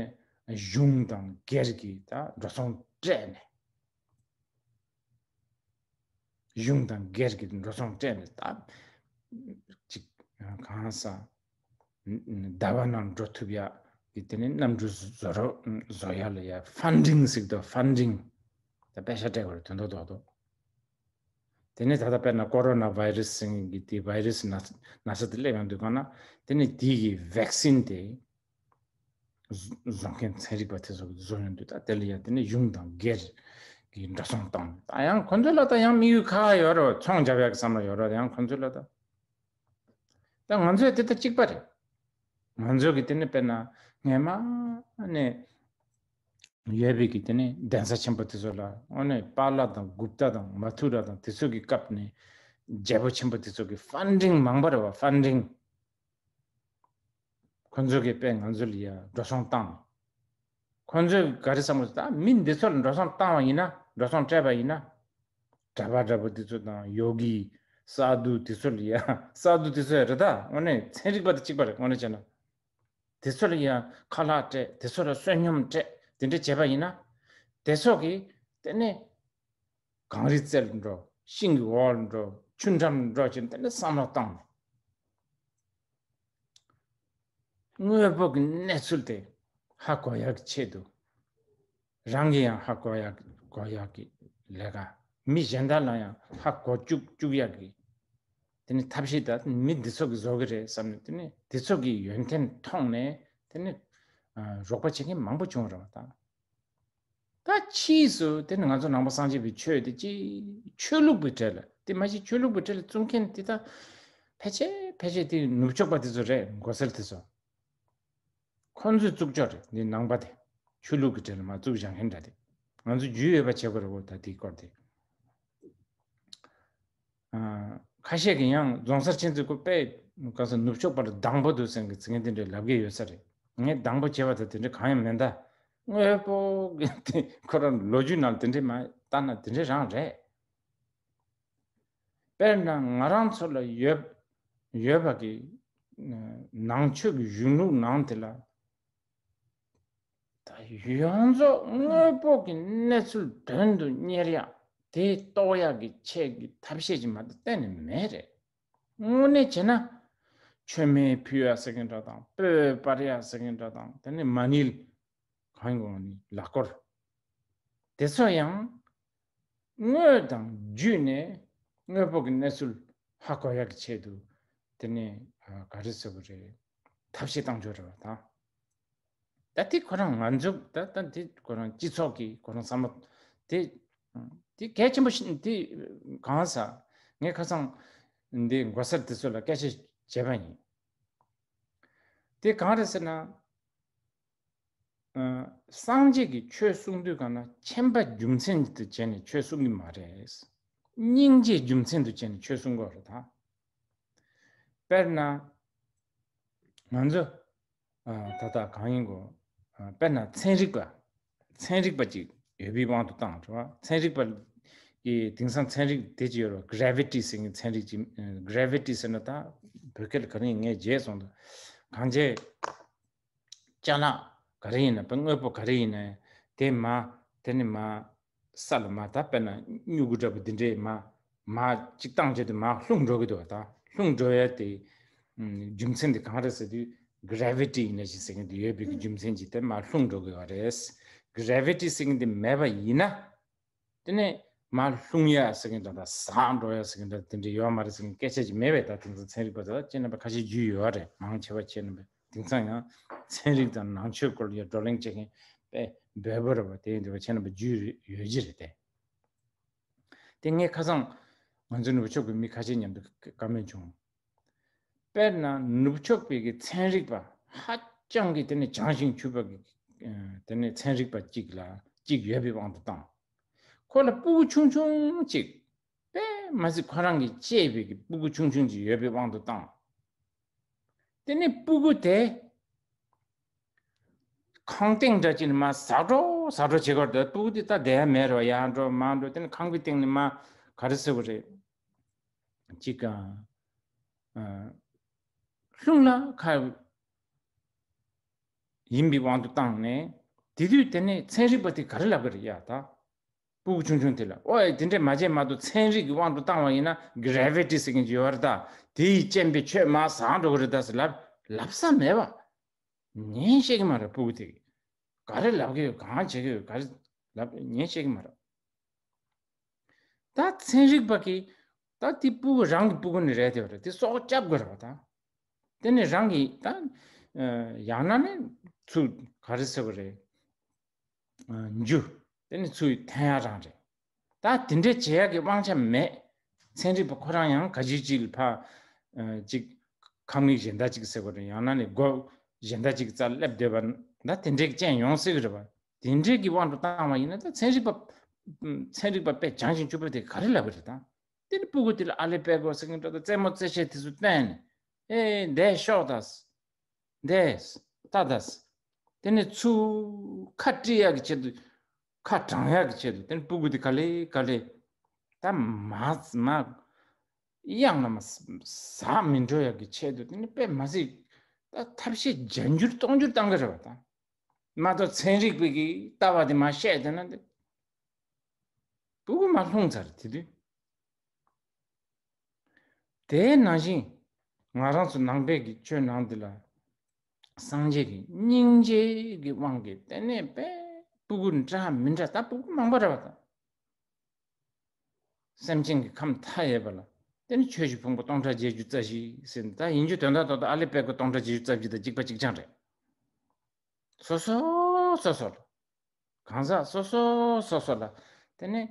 གཞུང་དང་སྒེར་གྱི་ད་འགྲོ་སོང་སྤྲད་ནས། གཞུང་དང་སྒེར་གྱི་འགྲོ་སོང་སྤྲད་ནས་ད་ཅིག་གང་ཟག་ཟླ་བ་ནང་འགྲོ་ཐུབ་ཡག་གི་དེ་ནས་གནམ་གྲུ་བཟོ་རོགས་བཟོ་ཡག་ལ་ཡ་ཕན་ཌིང་ཟེར་གི་འདུག་ཕན་ཌིང་། ད་པེ་ཤ་སྤྲད་དགོས་རེད་དོན་དག་རྡོག་རྡོག་དེ་ནས་ད་ལྟ་དཔེར་ན་ཀོ་རོ་ན་བྷའི་རེ་སི་ཟེར་མཁན་གྱི་དེ་བྷའི་རེ་སི་ན་ན་ཚ་དེ་སླེབས་ཡོང་དུས་གང་ན་དེ་ནས་དེ་གི་ཝེག་སིན་དེ་བཟོ་བཟོ་མཁན་ཚན་རིག་པ་དེ་ཚོ་གིས་བཟོ་ཡོང་དུས། ད་དེ་ལ་ཡང་དེ་ནས་གཞུང་དང་སྒེར་གྱི་འགྲོ་སོང་བཏང་། ད་ཡང་ཁོ་ཚོ་ལ་ད་ཡང་དམིགས་ཡུལ་ཁག་ཡོད་རེད། ཚོང་རྒྱབ་ཡག་གི་བསམ་བློ་ཡོད་རེད། ཡང་ཁོ་ཚོ་ལ་ད། ད་ང་ཚོས་དེ་ད་གཅིག་པ་རེད། ང་ཚོ་གི་དེ་ནས་དཔེར་ན་སྔས་མ་ནས་ཡོད་པའི་གི་དེ་ནས་གདན་ས་ཆེན་པོ་དེ་ཚོ་ལ་དངོས་གནས་པཱ་ལ་དང་གུཔྟ་དང་མ་ཐུ་ར་དང་དེ་ཚོ་གི་སྐབས་ནས་རྒྱལ་པོ་ཆེན་པོ་དེ་ཚོ་གི་ཕན་ཌིང་མང་པོ་རེད་བ། ཕན་ཌིང་ཁོ་ཚོ་གི་དཔེ་ང་ཚོ་ལ་ཡ་འགྲོ་སོང་བཏང་། ཁོ་ཚོས་ག་རེ་བསམ་བློ། ད་མི་འདི་ཚོ་ལ་འགྲོ་སོང་བཏང་བ་ཡིན་ན། འགྲོ་སོང་སྤྲད་པ་ཡིན་ན། གྲྭ་པ་འདྲ་པོ་འདི་ཚོ་དང་ཡོ་གི་སཱ་དུ་འདི་ཚོ་ལ་ཡ། སཱ་དུ་འདི་ཚོ་ཡ་རེད་ད། དངོས་གནས་ཚན་རིག་པ་དང་གཅིག་པ་རེད། དངོས་གནས་བྱས་ན། དེ་ཚོ་ལ་ཡ་ཁ་ལག་སྤྲད། དེ་ཚོ་ལ་བསོད་སྙོམས་སྤྲད། དེ་འདྲ་བྱས་པ་ཡིན་ན། དེ་ཚོ་གིས་དེ་ནས་གངས་རིའི་རྩེར་འགྲོ། ཤིང་གི་འོག་ལ་འགྲོ། ཆུ་འགྲམ་འགྲོ་བྱས་དེ་ནས་བསམ་བློ་བཏང་། དངོས་པོ་གི་གནས་ཚུལ་དེ་ཧ་གོ་ཡག་གི་ཆེད་དུ། རང་གི་ཡང་ཧ་གོ་ཡག་གོ་ཡག་གི་ལས་ཀ། མི་གཞན་དག་ལ་ཡང་ཧ་གོ་བཅུག་བཅུག་ཡག་གི་དེ་ནི་ཐབས་ཤེས་ད་མི་འདི་ཚོ་གིས་བཟོ་གི་རེད་བསམ་ནས། དེ་ནི་འདི་ཚོ་གི་ཡོན་ཏན་མཐོང་ནས་དེ་ནི་ཨ་རོགས་པ་བྱེད་མཁན་མང་པོ་བྱུང་རེད་བ། ད་ད་ཕྱིས་སུ་དེ་ནི་ང་ཚོ་ནང་པ་སངས་རྒྱས་པའི་ཆོས་དེ་ཅི་ཆོས་ལུགས་པའི་གྲས་ལ། དེ་མ་གཞི་ཆོས་ལུགས་པའི་གྲས་ལ་བཙུགས་མཁན་དེ་ད་ཕལ་ཆེར་ཕལ་ཆེར་དེ་ནུབ་ཕྱོགས་པ་དེ་ཚོ་རེད། མགོ་སེར་དེ་ཚོ། ཁོང་ཚོས་བཙུགས་ཆོག་རེད། འདི་ནང་པ་དེ་ཆོས་ལུགས་ཀྱི་གྲས་ལ་མ་བཙུགས་བཞག་མཁན་འདྲ་དེ། ང་ཚོ་རྒྱུས་ཡོད་པ་བྱེད་དགོས་རེད་འོ། ད་དེའི་སྐོར་དེ། ཨ། ཁ་ཤས་ཀྱིས་ཡང་རྫོང་སར་ཕྱིན་ཚེ་ཁོ་དཔེ་ག་ས་ནུབ་ཕྱོགས་པ་ལ་སྡང་པོ་འདུག་ཟེར་གི་ཟེར་མཁན་དེ་འདྲའི་ལབ་ཀྱི་ཡོད་ས་རེད། ངས་སྡང་པོ་བྱས་པ་དང་དེ་འདྲ་གང་ཡང་མེད་ད། དངོས་པོ་གི་དེ་ཁོ་རང་ལོ་རྒྱུས་ནང་དེ་འདྲའི་མ་ལྟ་ན་དེ་འདྲའི་རང་རེད། དཔེར་ན་ང་རང་ཚོ་ལ་ཡོད་ཡོད་པ་གི་ནང་ཆོས་ཀྱི་གཞུང་ལུགས་ནང་དེ་ལ། ད་ཡོངས་རྫོགས་དངོས་པོ་གི་གནས་ཚུལ་དོན་དུ་གཉེར་ཡག་དེ་རྟོགས་ཡག་གི་ཆེད་ཀྱི་ཐབས་ཤེས་ཀྱི་མ་གཏོགས་གཏན་ནས་མེད་རེད། དངོས་གནས་བྱས་ན་མཆོད་མེ་ཕུལ་ཡག་ཟེར་མཁན་འདྲ་དང་། སྤོས་སྤར་ཡག་ཟེར་མཁན་འདྲ་དང་། དེ་ནས་མ་ཎི་གང་ཡིན་གོང་ནི་ལག་སྐོར་དེ་ཚོ་ཡང་དངོས་དང་བརྒྱུད་ནས་དངོས་པོ་གི་གནས་ཚུལ་ཧ་གོ་ཡག་གི་ཆེད་དུ་དེ་ནས་ག་རེ་ཟེར་དགོས་རེད། ཐབས་ཤེས་བཏང་ཆོག་རེད་བ་ད། ད་དེ་ཁོ་རང་ང་ཚོ་ད་ད་དེ་ཁོ་རང་སྤྱི་ཚོགས་ཀྱི་ཁོ་རང་བསམ་བློ་དེ་དེ་གལ་ཆེན་པོ་ཞིག་དེ་གང་ཟེར་ངས་ཁ་སང་འདི་མགོ་སར་དེ་ཚོ་ལ་སྐད་ཆ་བྱས་པ་ཡིན། དེ་གང་རེད་ཟེར་ན། ཨ། སངས་རྒྱས་ཀྱིས་ཆོས་གསུང་དུས་གང་ན་མཁྱེན་པ་རྒྱུ་མཚན་དུ་བྱས་ནས་ཆོས་གསུང་གི་མ་རེད། སྙིང་རྗེ་རྒྱུ་མཚན་དུ་བྱས་ནས་ཆོས་གསུང་དགོས་རེད་ད། དཔེར་ན། ང་ཚོ། ཨ། ད་ལྟ་གང་ཡིན་གོ། ཨ། དཔེར་ན་ཚན་རིག་པ། ཚན་རིག་པ་ཅིག་ཡོད་པའི་དབང་དུ་བཏང་རེད་བ། ཚན་རིག་པ་གི་དེང་སང་ཚན་རིག་དེ་ཅིག་ཡོད་རེད་བ། གྷི་རེ་ཝི་ཊི་ཟེར་མཁན་ཚན་རིག་ཅིག་གྷི་རེ་ཝི་ཊི་ཟེར་ན་ད་བོད་སྐད་ལ་ག་རེ་ཡིན་ངས་བརྗེད་སོང་འདུག་གང་བྱས། ཅ་ལག་ག་རེ་ཡིན་ན་དཔེ་དངོས་པོ་ག་རེ་ཡིན་ན་དེ་མ་དེ་ནི་མ་ས་ལ་མ་ད་དཔེར་ན་སྨྱུ་གུ་འདྲ་པོ་འདི་འདྲས་མ་མ་གཅིག་བཏང་བྱས་དུས་མ་ལྷུང་འགྲོ་གི་འདུག་བ། ད་ལྷུང་འགྲོ་ཡ་དེ་རྒྱུ་མཚན་དེ་གང་རེད་ཟེར་དུས་གྷི་རེ་ཝི་ཊི་ཡིན་ན་ཞིག་ཟེར་མཁན་དེ་ཡོད་པའི་གི་རྒྱུ་མཚན་གྱིས་དེ་མ་ལྷུང་འགྲོ་གི་ཡོད་རེད། གྷི་རེ་ཝི་ཊི་ཟེར་མཁན་དེ་མེད་པ་ཡིན་ན། དེ་ནས་མར་ལྷུང་ཡ་ཟེར་མཁན་དང་ཟག་འགྲོ་ཡ་ཟེར་མཁན་དང་དེ་འདྲ་ཡོད་མ་རེད་ཟེར་མཁན་སྐད་ཆ་ཅིག་མེད་པས། ད་དེང་སང་ཚན་རིག་པ་ཚོ་ཁྱེད་རྣམ་པ་ཁ་ཤས་རྒྱུས་ཡོད་རེད། མང་ཆེ་བ་ཁྱེད་རྣམ་པས་དེང་སང་ཡང་ཚན་རིག་དང་ནང་ཆོས་སྐོར་ལ་བགྲོ་གླེང་བྱེད་མཁན་དཔེ་འབོལ་པོ་རེད་བ། དེ་ཡིན་དུས་ཁྱེད་རྣམ་པ་རྒྱུས་ཡོད་ཀྱི་རེད་དེ། དེ་ངས་ཁ་སང་ང་ཚོ་ནུབ་ཕྱོགས་ཀྱི་མི་ཁ་ཤས་མཉམ་དུ་བཀའ་མོལ་བྱུང་། དཔེར་ན་ནུབ་ཕྱོགས་པའི་གི་ཚན་རིག་པ་ཧ་ཅང་གི་དེ་ནས་བྱང་ཞིང་ཆུབ་པ་གི་དེ་ནས་ཚན་རིག་པ་གཅིག་ལ་གཅིག་ཡོད་པའི་དབང་དུ་བཏང་། ཁོ་ལ་སྤུ་གུ་ཆུང་ཆུང་གཅིག་དཔེ་མ་སྲིད་ཁོ་རང་གི་གཅེས་པའི་གི་སྤུ་གུ་ཆུང་ཆུང་གཅིག་ཡོད་པའི་དབང་དུ་བཏང་། དེ་ནས་སྤུ་གུ་དེ་ཁང་སྟེང་འདྲ་ཅིག་ནས་མར་ཟག་འགྲོ་ཟག་འགྲོ་བྱེད་ཀྱི་ཡོད་རེད། སྤུ་གུ་དེ་ད་བསྡད་ཡ་མེད་རེད་བ། ཡར་འགྲོ་མར་འགྲོ། དེ་ནས་ཁང་པའི་སྟེང་ནས་མར་ག་རེ་ཟེར་དགོས་རེད། ཅིག་ཨ། ཨ། ལྷུང་ལ་ཁ་ཡིན་པའི་དབང་དུ་བཏང་ནས། དེ་དུས་དེ་ནས་ཚན་རིག་པ་དེ་ག་རེ་ལབ་ཀྱི་རེད་ཡ། ད་སྤུ་གུ་ཆུང་ཆུང་དེ་ལ་ཨོ་ཨེ་དེ་འདྲས་མ་བྱེད་མ་གཏོགས། ཚན་རིག་གི་དབང་དུ་བཏང་བ་ཡིན་ན་གྷི་རེ་ཝི་ཊི་ཟེར་མཁན་ཅིག་ཡོད་རེད་ད། དེ་ཡི་རྐྱེན་པས་ཁྱོད་མར་ཟག་འགྲོ་གི་རེད་ད་ཟེར་ལབ་ལབ་ས་མེད་པ། ཉན་ཤེས་ཀྱི་མ་རེད། སྤུ་གུ་དེ་ག་རེ་ལབ་ཀྱི་ཡོད། གང་བྱེད་ཀྱི་ཡོད། ག་རེ་ལབ་ཉན་ཤེས་ཀྱི་མ་རེད། ད་ཚན་རིག་པ་གིས་ད་དེ་སྤུ་གུ་རང་གི་སྤུ་གུ་ནི་རེད་དེ་བ་རེད། དེ་སྲོག་སྐྱབས་དགོས་རེད་བ་ད། དེ་ནི་རང་གི་ད་ཡང་ན་ནི་ཚུར་ག་རེ་ཟེར་བ་རེད། རྒྱུ་དེ་ནི་ཚུར་འཐེན་ཡ་རང་རེད། ད་དེ་འདྲས་བྱེད་ཡ་གི་དབང་ཆ་མེད། ཚན་རིག་པ་ཁོ་རང་ཡང་ག་ཅིག་ཅིག་ལ་ཕ་ཅིག་ཁང་མིག་གཞན་དག་ཅིག་ཟེར་བ་རེད། ཡང་ན་ནི་སྒོ་གཞན་དག་ཅིག་རྩར་སླེབས་སྡོད་པ་ད་དེ་འདྲས་ཀྱི་རྐྱེན་ཡོང་སྲིད་གི་རེད་བ། དེ་འདྲས་ཀྱི་དབང་དུ་བཏང་བ་ཡིན་ན་ད་ཚན་རིག་པ་ཚན་རིག་པ་དཔེ་བྱང་ཞིང་ཆུབ་པ་དེ་ག་རེ་ལབ་པ་རེད་ད། དེ་ནི་སྤུ་གུ་དེ་ལ་ཨ་ལེ་དཔེ་དགོས་ཟེར་མཁན་འདྲ་ད་རྩེད་མོ་རྩེ་ཆས་དེ་ཚོ་བསྟན་ནས་ཨེ་འདས་ཤོག་ད། འདས་ད་ད། དེ་ནི་ཚུར་ཁ་དཀྲིས་ཡག་གི་ཆེད་དུ་ཁ་དྲང་ཡག་གི་ཆེད་དུ་དེ་ནི་སྤུ་གུ་དེ་ག་ལེ་ག་ལེ་ད་མ་མ་གཡང་ལ་མ་ཟག་མི་འགྲོ་ཡག་གི་ཆེད་དུ་དེ་ནི་དཔེ་མ་སྲིད་ད་ཐབས་ཤེས་བརྒྱ་འགྱུར་སྟོང་འགྱུར་བཏང་གི་རེད་བ་ད། མ་གཏོགས་ཚན་རིག་པའི་གི་ལྟ་བ་དེ་མ་བཤད་དེ་ན་དེ་སྤུ་གུ་མ་ལྷུང་ཚར་དེ་དུས། དེའི་ནང་བཞིན་ང་རང་ཚོ་ནང་པའི་གི་ཆོས་ནང་འདི་ལ་སངས་རྒྱས་ཀྱི་སྙིང་རྗེ་གི་དབང་གིས་དེ་ནས་དཔེ་སྤུ་གུ་འདྲ་མི་འདྲ་ད་སྤུ་གུ་མང་པོ་རེད་བ་ད། སེམས་ཅན་གྱི་ཁམས་མཐའ་ཡས་པ་ལ་དེ་ནི་ཆོས་ཀྱི་ཕུང་པོ་སྟོང་ཕྲག་བརྒྱད་ཅུ་རྩ་བཞི་ཟེར་ད་ཡིན་རྒྱུ་དོན་དག་ཏོག་ཏོ་ཨ་ལེ་དཔེ་དགུ་སྟོང་ཕྲག་བརྒྱད་ཅུ་རྩ་བཞི་དང་གཅིག་པ་གཅིག་རྐྱང་རེད། སོ་སོ་སོ་སོ་ལ། གང་ཟག་སོ་སོ་སོ་སོ་ལ་དེ་ནི་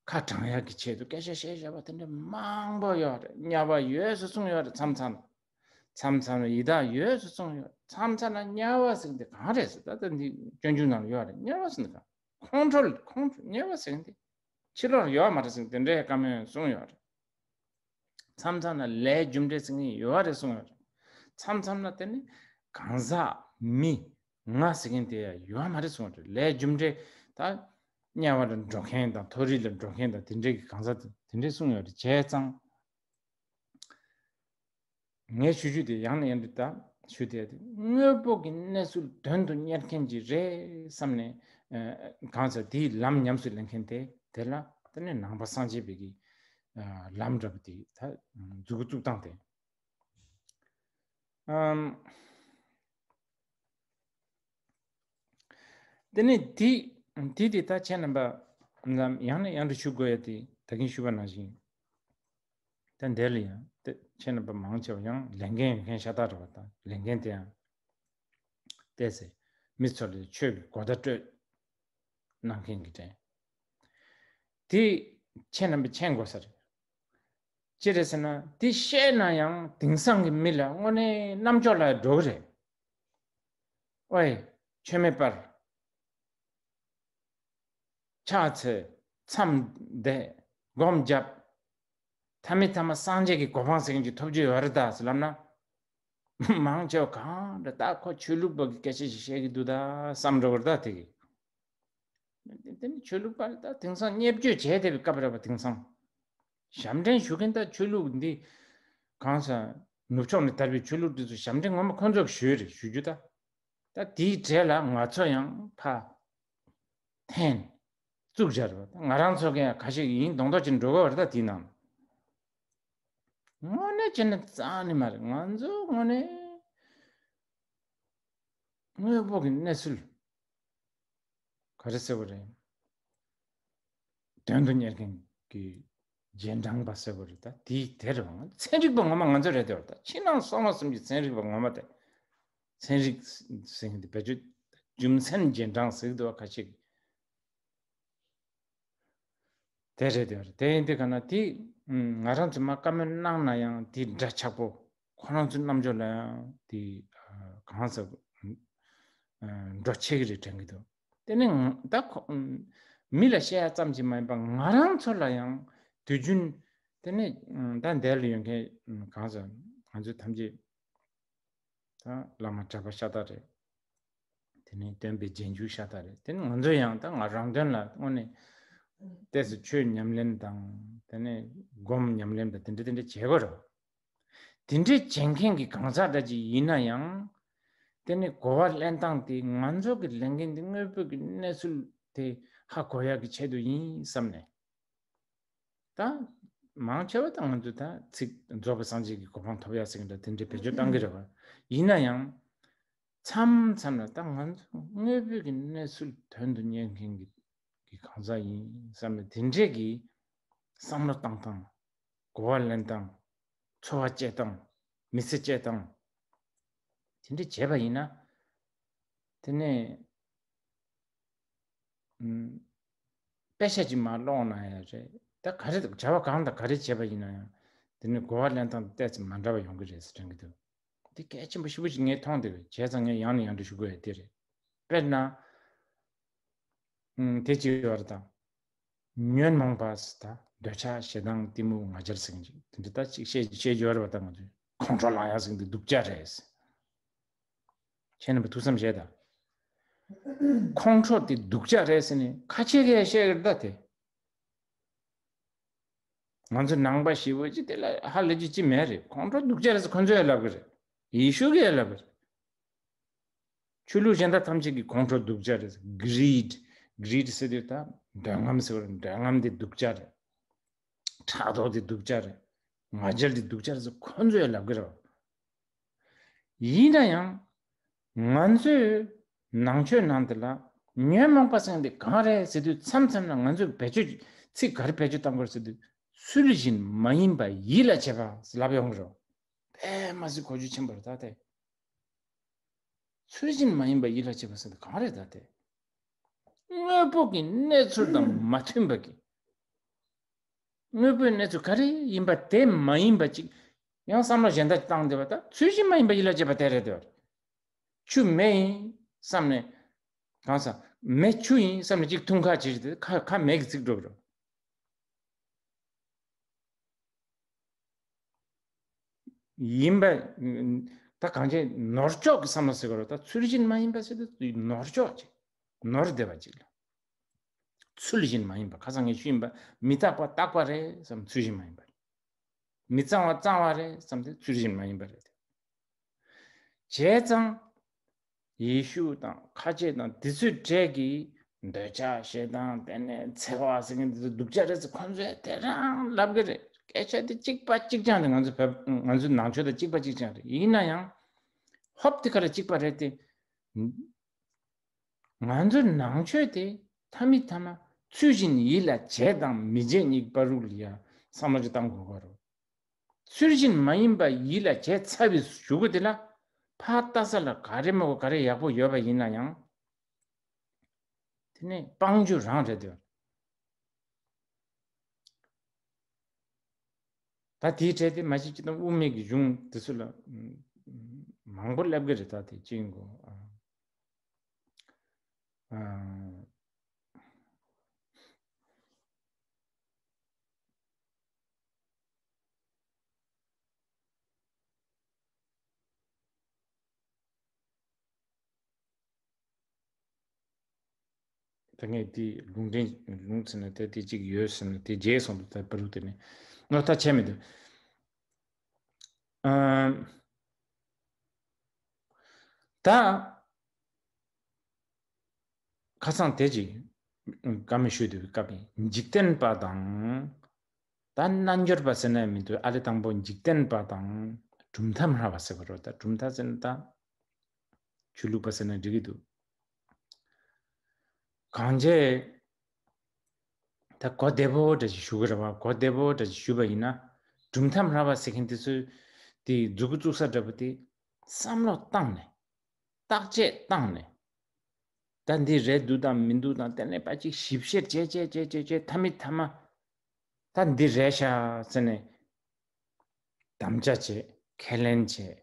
ཁ་དྲང་ཡག་གི་ཆེད་དུ་སྐད་ཆ་བཤད་བཞག་པ་དེ་འདྲ་མང་པོ་ཡོད་རེད། དམྱལ་བ་ཡོད་ཟེར་གསུངས་ཡོད་རེད། མཚམས་མཚམས་མཚམས་མཚམས་ཡི་དྭགས་ཡོད་ཟེར་གསུངས་ཡོད། མཚམས་མཚམས་ན་དམྱལ་བ་ཟེར་འདི་གང་རེད་ཟེར་ད་ལྟ་འདི་སྤྱོད་འཇུག་ནང་ལ་ཡོད་རེད། དམྱལ་བ་ཟེར་འདི་གང་ཁོང་ཁྲོ་ཁོང་ཁྲོ་དམྱལ་བ་ཟེར་འདི་ཕྱི་ལོགས་ཡོད་མ་རེད་ཟེར་དེ་འདྲའི་བཀའ་མོལ་གསུངས་ཡོད་རེད། མཚམས་མཚམས་ན་ལས་རྒྱུ་འབྲས་ཟེར་མཁན་ཡོད་རེད་གསུངས་ཡོད་རེད། མཚམས་མཚམས་ན་དེ་ནི་གང་ཟག་མི་ང་ཟེར་མཁན་དེ་ཡང་ཡོད་མ་རེད་གསུངས་རེད། ལས་རྒྱུ་འབྲས་ད་དམྱལ་བ་ལ་འགྲོ་མཁན་དང་མཐོ་རིས་ལ་འགྲོ་མཁན་དང་དེ་འདྲའི་གི་གང་ཟག་དེ་འདྲའི་གསུངས་ཡོད་རེད། བྱས་ཙང་ངས་ཞུ་རྒྱུ་དེ་ཡང་ནས་ཡང་དུ་ད་ཞུ་དེ་དེ་དངོས་པོ་གི་གནས་ཚུལ་དོན་དུ་གཉེར་མཁན་ཅིག་རེད་བསམ་ནས་གང་ཟག་དེའི་ལམ་ཉམས་སུ་ལེན་མཁན་དེ་དེ་ལ་དེ་ནི་ནང་པ་སངས་རྒྱས་པའི་གི་ལམ་འདྲ་པོ་དེ་ད་མཛུབ་གུ་བཙུགས་སྟངས་དེ། ཨམ། དེ་ནས་དེ་དེ་དེ་ད་ཁྱེད་རྣམ་པ་ལམ་ཡང་ནས་ཡང་དུ་ཞུ་དགོས་ཡ་དེ་ད་གིན་ཞུས་པ་ནང་བཞིན། ད་འདིར་ལ་ཡང་དེ་ཁྱེད་རྣམ་པ་མང་ཆེ་བ་ཡང་ལས་འགན་ཡོད་མཁན་ཤ་སྟག་རེད་བ། ད་ལས་འགན་དེ་ཡང་ བལྟས་ཚེ་མི་ཚོ་ལ་ཆོས་ཀྱི་གོ་བརྡ་སྤྲོད་གནང་མཁན་གྱི་དྲན། དེ་ཁྱེད་རྣམ་པས་མཁྱེན་དགོས་ས་རེད། ཅི་རེད་ཟེར་ན་དེ་བཤད་ན་ཡང་དེང་སང་གི་མི་ལ་དངོས་གནས་རྣམ་འགྱུར་ལ་འགྲོ་གི་རེད། ཨོའི། ཆོས་མེད་པར་ཕྱག་འཚལ། མཚམས་བསྡད། སྒོམ་བརྒྱབ། ཐ་མི་ཐ་མ་སངས་རྒྱས་ཀྱི་གོ་འཕང་ཟེར་མཁན་ཅིག་ཐོབ་རྒྱུ་ཡོད་རེད་ད་ཟེར་ལབ་ན། མང་ཆེ་བ་གང་འདྲ་ད་ཁོ་ཆོས་ལུགས་པ་གི་སྐད་ཆ་ཞིག་བཤད་ཀྱི་འདུག་ད་བསམ་འགྲོ་གི་རེད་ད་དེ་གི། དེ་ནི་ཆོས་ལུགས་པ་ད་དེང་སང་བརྙས་བཅོས་བྱས་བསྡད་པའི་སྐབས་རེད་པ། དེང་སང་ཞབས་འདྲེན་ཞུ་མཁན་ད་ཆོས་ལུགས་འདི་གང་ཟག་ནུབ་ཕྱོགས་ནས་དར་བའི་ཆོས་ལུགས་འདི་ཚོ་ཞབས་འདྲེན་ངོ་མ་ཁོང་ཚོ་གི་ཞུས་རེད་ཞུ་རྒྱུ་ད། ད་དེའི་གྲས་ལ་ང་ཚོ་ཡང་ཕ་འཐེན་བཙུགས་བྱ་རེད་པ། ད་ང་རང་ཚོ་གི་ཡང་ཁ་ཤས་ཡིན་མདོག་མདོག་ཅིག་འགྲོ་གི་བ་རེད་ད། དེའི་ནང་དངོས་གནས་བྱས་ན་རྩ་ནས་མ་རེད། ང་ཚོ་དངོས་གནས་དངོས་པོ་གི་གནས་ཚུལ་ག་རེ་ཟེར་བ་རེད། དོན་དུ་གཉེར་མཁན་གྱི་རྗེས་འབྲང་པ་ཟེར་བ་རེད་ད། དེའི་དེ་རེད་པ། ཚན་རིག་པ་ངོ་མ་ང་ཚོ་རེད་དེ་བ། ད་ཕྱི་ནང་གསང་བ་གསུམ་གྱི་ཚན་རིག་པ་ངོ་མ་དེ། ཚན་རིག་ཟེར་མཁན་དེ་བེད་སྤྱོད་རྒྱུ་མཚན་རྗེས་འབྲང་ཟེར་གི་འདུག་བ། ཁ་ཤས་ཀྱིས་དེ་རེད་དེ་བ། དེ་ཡིན་དུས་ག་ན་དེ་ང་རང་ཚོ་མ་བཀའ་མོལ་གནང་ན་ཡང་དེ་འདྲ་ཆགས་པོ། ཁོ་རང་ཚོའི་རྣམ་འགྱུར་ལ་ཡང་དེ་གང་ཟག་འགྲོ་ཆེ་གི་རེད་དྲན་གི་འདུག་དེ་ནི་ད་ཁོ་མི་ལ་བཤད་ཡ་ཙམ་གྱིས་མ་ཡིན་པ་ང་རང་ཚོ་ལ་ཡང་དུས་རྒྱུན་དེ་ནི་ད་འདས་ལ་ཡོད་མཁན་གང་ཟག་ང་ཚོ་ཐམས་ཅད་ད་བླ་མ་གྲྭ་པ་ཤ་སྟག་རེད། དེ་ནས་སྟོན་པའི་རྗེས་འཇུག་ཤ་སྟག་རེད། དེ་ནས་ང་ཚོ་ཡང་ད་ང་རང་དོན་ལ་དངོས་གནས་ཏོག་ཙམ་ཆོས་ཉམས་ལེན་དང་དེ་ནས་སྒོམ་ཉམས་ལེན་དང་དེ་འདྲ་དེ་འདྲ་བྱེད་དགོས་རེད། དེ་འདྲའི་བྱེད་མཁན་གྱི་གང་ཟག་འདྲ་ཅིག་ཡིན་ན་ཡང་དེ་ནས་གོ་བ་ལེན་སྟངས་དེ་ང་ཚོ་གི་ལས་འགན་དེ་དངོས་པོ་གི་གནས་ཚུལ་དེ་ཧ་གོ་ཡག་གི་ཆེད་དུ་ཡིན་བསམ་ནས། ད་མང་ཆེ་བ་ད་ང་ཚོ་ད་ཚིག་རྫོགས་པའི་སངས་རྒྱས་ཀྱི་གོ་འཕང་ཐོབ་ཡག་ཟེར་གྱི་འདྲ་དེ་འདྲའི་བེད་སྤྱོད་བཏང་གི་རེད་བ། ཡིན་ན་ཡང་མཚམས་མཚམས་ལ་ད་ང་ཚོ་དངོས་པོའི་གི་གནས་ཚུལ་དོན་དུ་གཉེར་མཁན་གྱི་གི་གང་ཟག་ཡིན་བསམ་ནས་དེ་འདྲས་ཀྱི་བསམ་བློ་བཏང་སྟངས། གོ་བ་ལེན་སྟངས། འཚོ་བ་སྐྱེལ་སྟངས། མི་ཚེ་སྐྱེལ་སྟངས། དེ་འདྲ་བྱས་པ་ཡིན་ན། དེ་ནས་ཨུམ། དཔེ་ཆ་ཅིག་མར་ཀློག་ན་ཡང་རེད། ད་ག་རེ་བྱ་བ་གང་དང་ག་རེ་བྱས་པ་ཡིན་ན་ཡང་། དེ་ནས་གོ་བ་ལེན་སྟངས་ཏོག་ཙམ་མ་འདྲ་བ་ཡོང་གི་རེད་ཟེར་དྲན་གྱི་འདུག་དེ་གལ་ཆེན་པོ་ཞེ་པོ་ཅིག་ངས་མཐོང་བསྡད་ཡོད། བྱས་ཙང་ངས་ཡང་ནས་ཡང་དུ་ཞུ་དགོས་ཡ་དེ་རེད། དཔེར་ན། ཨུམ། དེ་ཅིག་ཡོད་རེད་ད། ཉོན་མོངས་པ་ཟེར་ད་འདོད་ཆགས་ཞེ་སྡང་གཏི་མུག་ང་རྒྱལ་ཟེར་མཁན་ཅིག་དེ་འདྲ་ད་ཅིག་བཤད་བཤད་རྒྱུ་ཡོད་རེད་པ། ད་ང་ཚོས་ཁོང་ཁྲོ་ལངས་ཡག་ཟེར་མཁན་དེ་སྡུག་ཅག་རེད། ཁྱེད་རྣམ་པ་ཐུགས་བསམ་བཞེས་དང་། ཁོང་ཁྲོ་དེ་སྡུག་ཅག་རེད་ཟེར་ནས་ཁ་ཆེ་གིས་བཤད་ཀྱི་རེད་ད་དེ། ང་ཚོ་ནང་པ་ཞེ་པོ་ཅིག་དེ་ལ་ཧ་ལས་རྒྱུ་ཅི་མེད་རེད། ཁོང་ཁྲོ་སྡུག་ཅག་རེད་ཟེར་ཁོ་ཚོས་ཡང་ལབ་ཀྱི་རེད། ཡེ་ཤུ་གིས་ཡང་ལབ་ཀྱི་རེད། ཆོས་ལུགས་གཞན་དག་ཐམས་ཅད་ཀྱིས་ཁོང་ཁྲོ་སྡུག་ཅག་རེད། གྷི་རིཌ། གྷི་རིཌ་ཟེར་དུས་ད་འདོད་རྔམ་ཟེར་བ་རེད། འདོད་རྔམ་དེ་སྡུག་ཅག་རེད། ཕྲག་དོག་དེ་སྡུག་ཅག་རེད། ང་རྒྱལ་དེ་སྡུག་ཅག་རེད་ཟེར་ཁོ་ཚོས་ཡང་ལབ་ཀྱི་རེད། ཡིན་ན་ཡང་ང་ཚོའི་ནང་ཆོས་ནང་དེ་ལ་ཉོན་མོངས་པ་ཟེར་མཁན་དེ་གང་རེད་ཟེར་དུས་མཚམས་མཚམས་ལ་ང་ཚོས་བེད་སྤྱོད་ཚིག་ག་རེ་བེད་སྤྱོད་བཏང་དགོས་ཟེར་དུས་ཚུལ་བཞིན་མ་ཡིན་པ་ཡིད་ལ་བྱེད་པ་ལབ་ཡོང་གི་རེད། དཔེ་མ་སྲིད་གོ་རྒྱུ་ཆེན་པོ་རེད་ད་དེ། ཚུལ་བཞིན་མ་ཡིན་པ་ཡིད་ལ་བྱེད་པ་ཟེར་དེ་གང་རེད་ད་དེ། དངོས་པོ་གི་གནས་ཚུལ་དང་མ་མཐུན་པ་གི། དངོས་པོའི་གནས་ཚུལ་ག་རེ་ཡིན་པ་དེ་མ་ཡིན་པ་ཅིག་ཡང་བསམ་བློ་གཞན་དག་བཏང་བསྡད་པ་ད་ཚུལ་བཞིན་མ་ཡིན་པ་ཡིད་ལ་བྱེད་པ་དེ་རེད་དེ། ཆུ་མེ་ཡིན་བསམ་ནས། གང་ཟག་མེ་ཆུ་ཡིན་བསམ་ནས་ཅིག་འཐུང་ཁ་བྱེད་དེ་ཁ་ཁ་མེ་གི་ཚིག་འགྲོ་གི་རེད། ཡིན་པ། ད་གང་ཅི་ནོར་ལྕོག་གི་བསམ་བློ་ཟེར་དགོས་རེད། ད་ཚུལ་བཞིན་མ་ཡིན་པ་ཟེར་དུས་ནོར་ལྕོག་ཅིག་ནོར་བསྡད་པ་ཅིག་ལ། ཚུལ་བཞིན་མ་ཡིན་པ། ཁ་སང་ངས་ཞུས་ཡིན་པ། མི་རྟག་པ་རྟག་པ་རེད་བསམ་ཚུལ་བཞིན་མ་ཡིན་པ་རེད། མི་གཙང་བ་གཙང་བ་རེད་བསམ་དེ་ཚུལ་བཞིན་མ་ཡིན་པ་རེད། བྱས་ཙང་། ཡེ་ཤུ་དང་ཁ་ཆེ་དང་དེ་ཚོའི་གྲས་ཀྱིས་འདོད་ཆགས་ཞེ་སྡང་དེ་ནས་འཚེ་བ་ཟེར་མཁན་དེ་ཚོ་སྡུག་ཅག་རེད་ཟེར་ཁོང་ཚོས་དེ་རང་ལབ་གི་རེད། སྐད་ཆ་དེ་གཅིག་པ་གཅིག་རྐྱང་རེད། ང་ཚོ་བོད་ང་ཚོའི་ནང་ཆོས་དང་གཅིག་པ་གཅིག་རྐྱང་རེད། ཡིན་ན་ཡང་ཧོབ་དེ་ག་ལ་གཅིག་པ་རེད་དེ། ང་ཚོའི་ནང་ཆོས་དེ་ཐ་མི་ཐ་མ་ཚུལ་བཞིན་ཡིད་ལ་བྱེད་དང་མི་བྱེད་གཉིས་བར་རུ་ལ་ཡ་བསམ་བློ་ཅིག་བཏང་དགོས་ཀྱི་རེད། ཚུལ་བཞིན་མ་ཡིན་པ་ཡིད་ལ་བྱས་ཚར་བའི་གཞུག་གུ་དེ་ལ། ཕར་ལྟ་ས་ལ་ག་རེ་མ་གོ་ག་རེ་ཡག་པོ་ཡོད་པ་ཡིན་ན་ཡང་། དེ་ནས་དཔང་རྒྱུ་རང་རེད་འདུག་ད་དེའི་གྲས་དེ་མ་གཞི་སྤྱིར་བཏང་དབུ་མའི་གི་གཞུང་དེ་ཚོ་ལ་མང་པོ་སླེབས་ཀྱི་རེད། ད་དེ་ཅི་ཡིན་གོ། ཨ། ད་ངས་དེ་ལུང་འདྲེན་ལུང་ཟེར་ན་དེ་དེ་གཅིག་ཡོད་ཟེར་ན་དེ་རྗེས་སོང་དུ་ད་པ་རུ་དེ་ནས་ངོ་ཐག་ཆད་མི་འདུག་ཨ། ད་ཁ་སང་དེ་ཅིག་བཀའ་མོལ་ཞུས་དུས་སྐབས་ཡིན། འཇིག་རྟེན་པ་དང་། ད་རྣལ་འབྱོར་པ་ཟེར་ན་མི་འདུག་ཨ་ལེ་དང་པོ་འཇིག་རྟེན་པ་དང་གྲུབ་མཐའ་སྨྲ་བ་ཟེར་བ་རོ། ད་གྲུབ་མཐའ་ཟེར་ན་ད་ཆོས་ལུགས་པ་ཟེར་ན་འགྲིག་གི་འདུག་གང་བྱས་ད་གོ་བདེ་པོ་འདྲ་ཞིག་ཞུ་གི་རེད་བ། གོ་བདེ་པོ་འདྲ་ཞིག་ཞུས་པ་ཡིན་ན། གྲུབ་མཐའ་སྨྲ་བ་ཟེར་མཁན་དེ་ཚོས་དེ་མཛུ་གུ་བཙུགས་ས་འདྲ་པོ་དེ་བསམ་བློ་བཏང་ནས། བརྟག་དཔྱད་བཏང་ནས། ད་འདི་རེད་འདུག་དང་མི་འདུག་དང་དེ་ནས་ཕར་ཅིག་ཞིབ་བཤེར་བྱས་བྱས་བྱས་བྱས་བྱས་མཐའ་མའི་མཐའ་མ། ད་འདི་རེད་ཤག་ཟེར་ནས་དམ་བཅའ་བྱས། ཁས་ལེན་བྱས།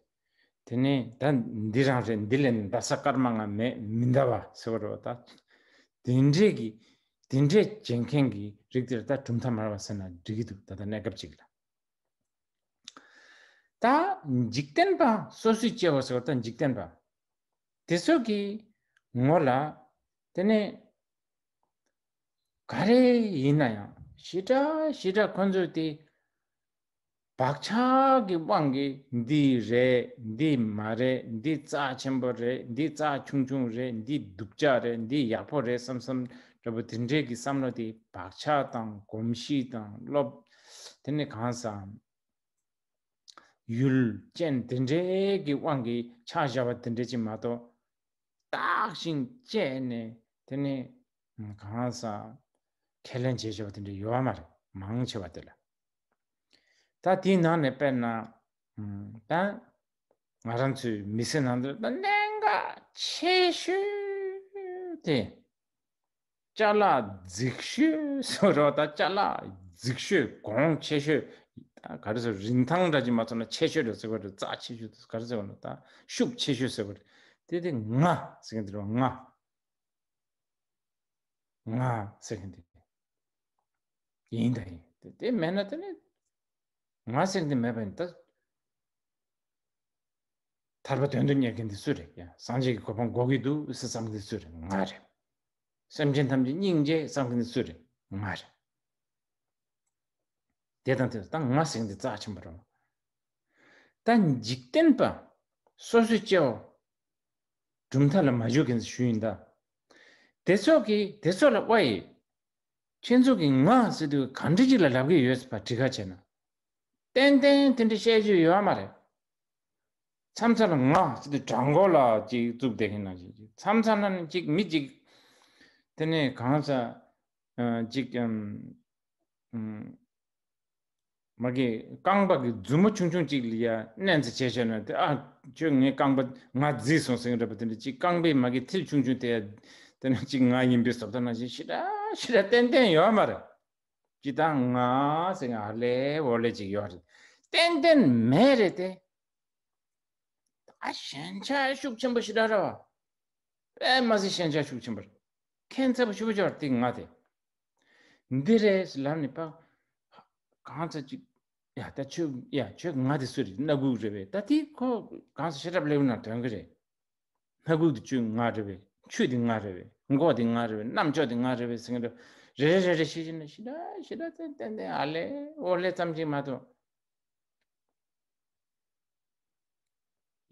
དེ་ནས་ད་འདི་རང་རེད། འདི་ལས་འདའ་ས་སྐར་མ་ལྔ་མེད། མི་འདའ་བ་ཟེར་བ་རེད་བ། ད་དེ་འདྲས་ཀྱི་དེ་འདྲས་བྱེད་མཁན་གྱི་རིགས་དེར་ད་གྲུབ་མཐའ་སྨྲ་བ་ཟེར་ན་འགྲིག་གི་འདུག་ད་ལྟ་གནས་སྐབས་ཅིག་ལ། ད་འཇིག་རྟེན་པ་སོ་སོའི་སྐྱེ་བོ་ཟེར་བ་ད་འཇིག་རྟེན་པ་དེ་ཚོ་གི་ངོ་ལ། དེ་ནས་ག་རེ་ཡིན་ན་ཡང་ཞེ་དྲག་ཞེ་དྲག་ཁོ་ཚོས་དེ་བག་ཆགས་ཀྱི་དབང་གིས་འདི་རེད། འདི་མ་རེད། འདི་རྩ་ཆེན་པོ་རེད། འདི་རྩ་ཆུང་ཆུང་རེད། འདི་སྡུག་ཅག་རེད། འདི་ཡག་པོ་རེད་བསམ་བསམ་འདྲ་པོ་དེ་འདྲས་ཀྱི་བསམ་བློ་དེ་བག་ཆགས་དང་གོམས་གཤིས་དང་སློབ། དེ་ནི་གང་ཟག་ཡུལ་ཅན་དེ་འདྲའི་གི་དབང་གིས་ཆགས་བཞག་པ་དེ་འདྲ་ཅིག་མ་གཏོགས། བརྟག་ཅིང་དཔྱད་ནས་དེ་ནས་གང་ཟག་ཁས་ལེན་བྱེད་བཞག་པ་དེ་འདྲ་ཡོད་མ་རེད། མང་ཆེ་བ་དེ་ལ། ད་དེའི་ནང་ནས་དཔེར་ན། ད་ང་རང་ཚོའི་མི་ཚེ་ནང་དུ་ད་གནད་འགག་ཆེ་ཤོས་དེ། ཅ་ལག་རྫིག་ཤོས་ཟེར་བ་དང་ཅ་ལག་རྫིག་ཤོས་གོང་ཆེ་ཤོས། ག་རེ་ཟེར། རིན་ཐང་འདྲ་ཅིག་མ་ཚོར་ན་ཆེ་ཤོས་རེད་ཟེར་བ་རེད། རྩ་ཆེ་ཤོས་དེ་ག་རེ་ཟེར་བ་ན་ད་ཤུགས་ཆེ་ཤོས་ཟེར་བ་རེད། དེ་དེ་ང་ཟེར་མཁན་དེ་རེད་བ། ང་ང་ཟེར་མཁན་དེ་ཡིན་ད་ཡིན། དེ་དེ་མེད་ན་དེ་ནི་ང་ཟེར་མཁན་དེ་མེད་པ་ཡིན་ད། ཐར་པ་དོན་དུ་གཉེར་མཁན་དེ་སུ་རེད། ཡ། སངས་རྒྱས་ཀྱི་གོ་འཕང་འགོག་གི་འདུག་ཟེར་བསམ་མཁན་དེ་སུ་རེད། ང་རེད། སེམས་ཅན་ཐམས་ཅད་སྙིང་རྗེ་བསམ་མཁན་དེ་སུ་རེད། ང་རེད། དེ་དང་དེ་ད་ང་ཟེར་མཁན་དེ་རྩ་ཆེན་པོ་རེད། ད་འཇིག་རྟེན་པ་སོ་སོའི་སྐྱེ་བོ་གྲུབ་མཐའ་ལ་མ་འཇུག་མཁན་ཞུ་ཡིན་ད། དེ་ཚོ་གིས་དེ་ཚོ་ལ་ཝའི། ཁྱེད་ཚོ་གིས་ང་ཟེར་དུས་ག་འདྲ་ཅིག་ལ་ལབ་ཀྱི་ཡོད་པ་དྲི་ཁ་བྱས་ན། ཏན་ཏན་དེ་འདྲ་བཤད་རྒྱུ་ཡོད་མ་རེད། མཚམས་མཚམས་ལ་ང་ཟེར་དུས་བྲང་ཁོག་ལ་ཅིག་བཙུགས་བསྡད་མཁན་ནང་བཞིན་ཅིག་མཚམས་མཚམས་ལ་ཅིག་མི་ཅིག་དེ་ནས་གང་ཟག་ཅིག་ཨམ། ཨམ། མ་གི་རྐང་པ་གི་མཛུབ་མོ་ཆུང་ཆུང་ཅིག་ལ་ཡ་མནན་ཚེ་བྱས་བྱས་ན་དེ། ཨ། ཁྱོད་ངའི་རྐང་པ་ང་བརྫིས་སོང་ཟེར་གྱི་རེད་པ། དེ་འདྲ་ཅིག་རྐང་པའི་མ་གི་མཐིལ་ཆུང་ཆུང་དེ་ཡ་དེ་ནས་ཅིག་ང་ཡིན་པའི་བཟོ་ལྟ་ནང་བཞིན་ཞེ་དྲག་ཞེ་དྲག་ཏན་ཏན་ཡོད་མ་རེད། ཅི་ད་ང་ཟེར་ང་ཨ་ལེ་འོ་ལེ་ཅིག་ཡོད་རེད། ཏན་ཏན་མེད་རེད་དེ། ད་ཞེན་ཆགས་ཤུགས་ཆེན་པོ་ཞེ་དྲག་རེད་བ། དཔེ་མ་སྲིད་ཞེན་ཆགས་ཤུགས་ཆེན་པོ་རེད། ཁྱད་མཚར་པོ་ཞེ་པོ་ཅིག་ཡོད་རེད་དེ་ང་དེ། འདི་རེད་ཟེར་ལབ་ནས་ཕར་གང་ཚ་ཅིག་ཡ་ད་ཁྱོད། ཡ་ཁྱོད་ང་དེ་སུ་རེད། སྣ་ཁུག་རེད་པས། ད་དེ་ཁོ་གང་ས་ཤེས་རབ་ལེའུ་ནང་དོན་གི་རེད། སྣ་ཁུག་དེ་ཁྱོད་ང་རེད་པས། ཆུ་དེ་ང་རེད་པས། མགོ་དེ་ང་རེད་པས། རྣམ་ཅོག་དེ་ང་རེད་པས་ཟེར་གྱི་འདུག་རེ་རེ་རེ་རེ་བྱེད་བྱེད་ནས་ཞེ་དྲག་ཞེ་དྲག་ཏན་ཏན་ཏན་ཨ་ལེ་འོ་ལེ་ཙམ་ཅིག་མ་གཏོགས།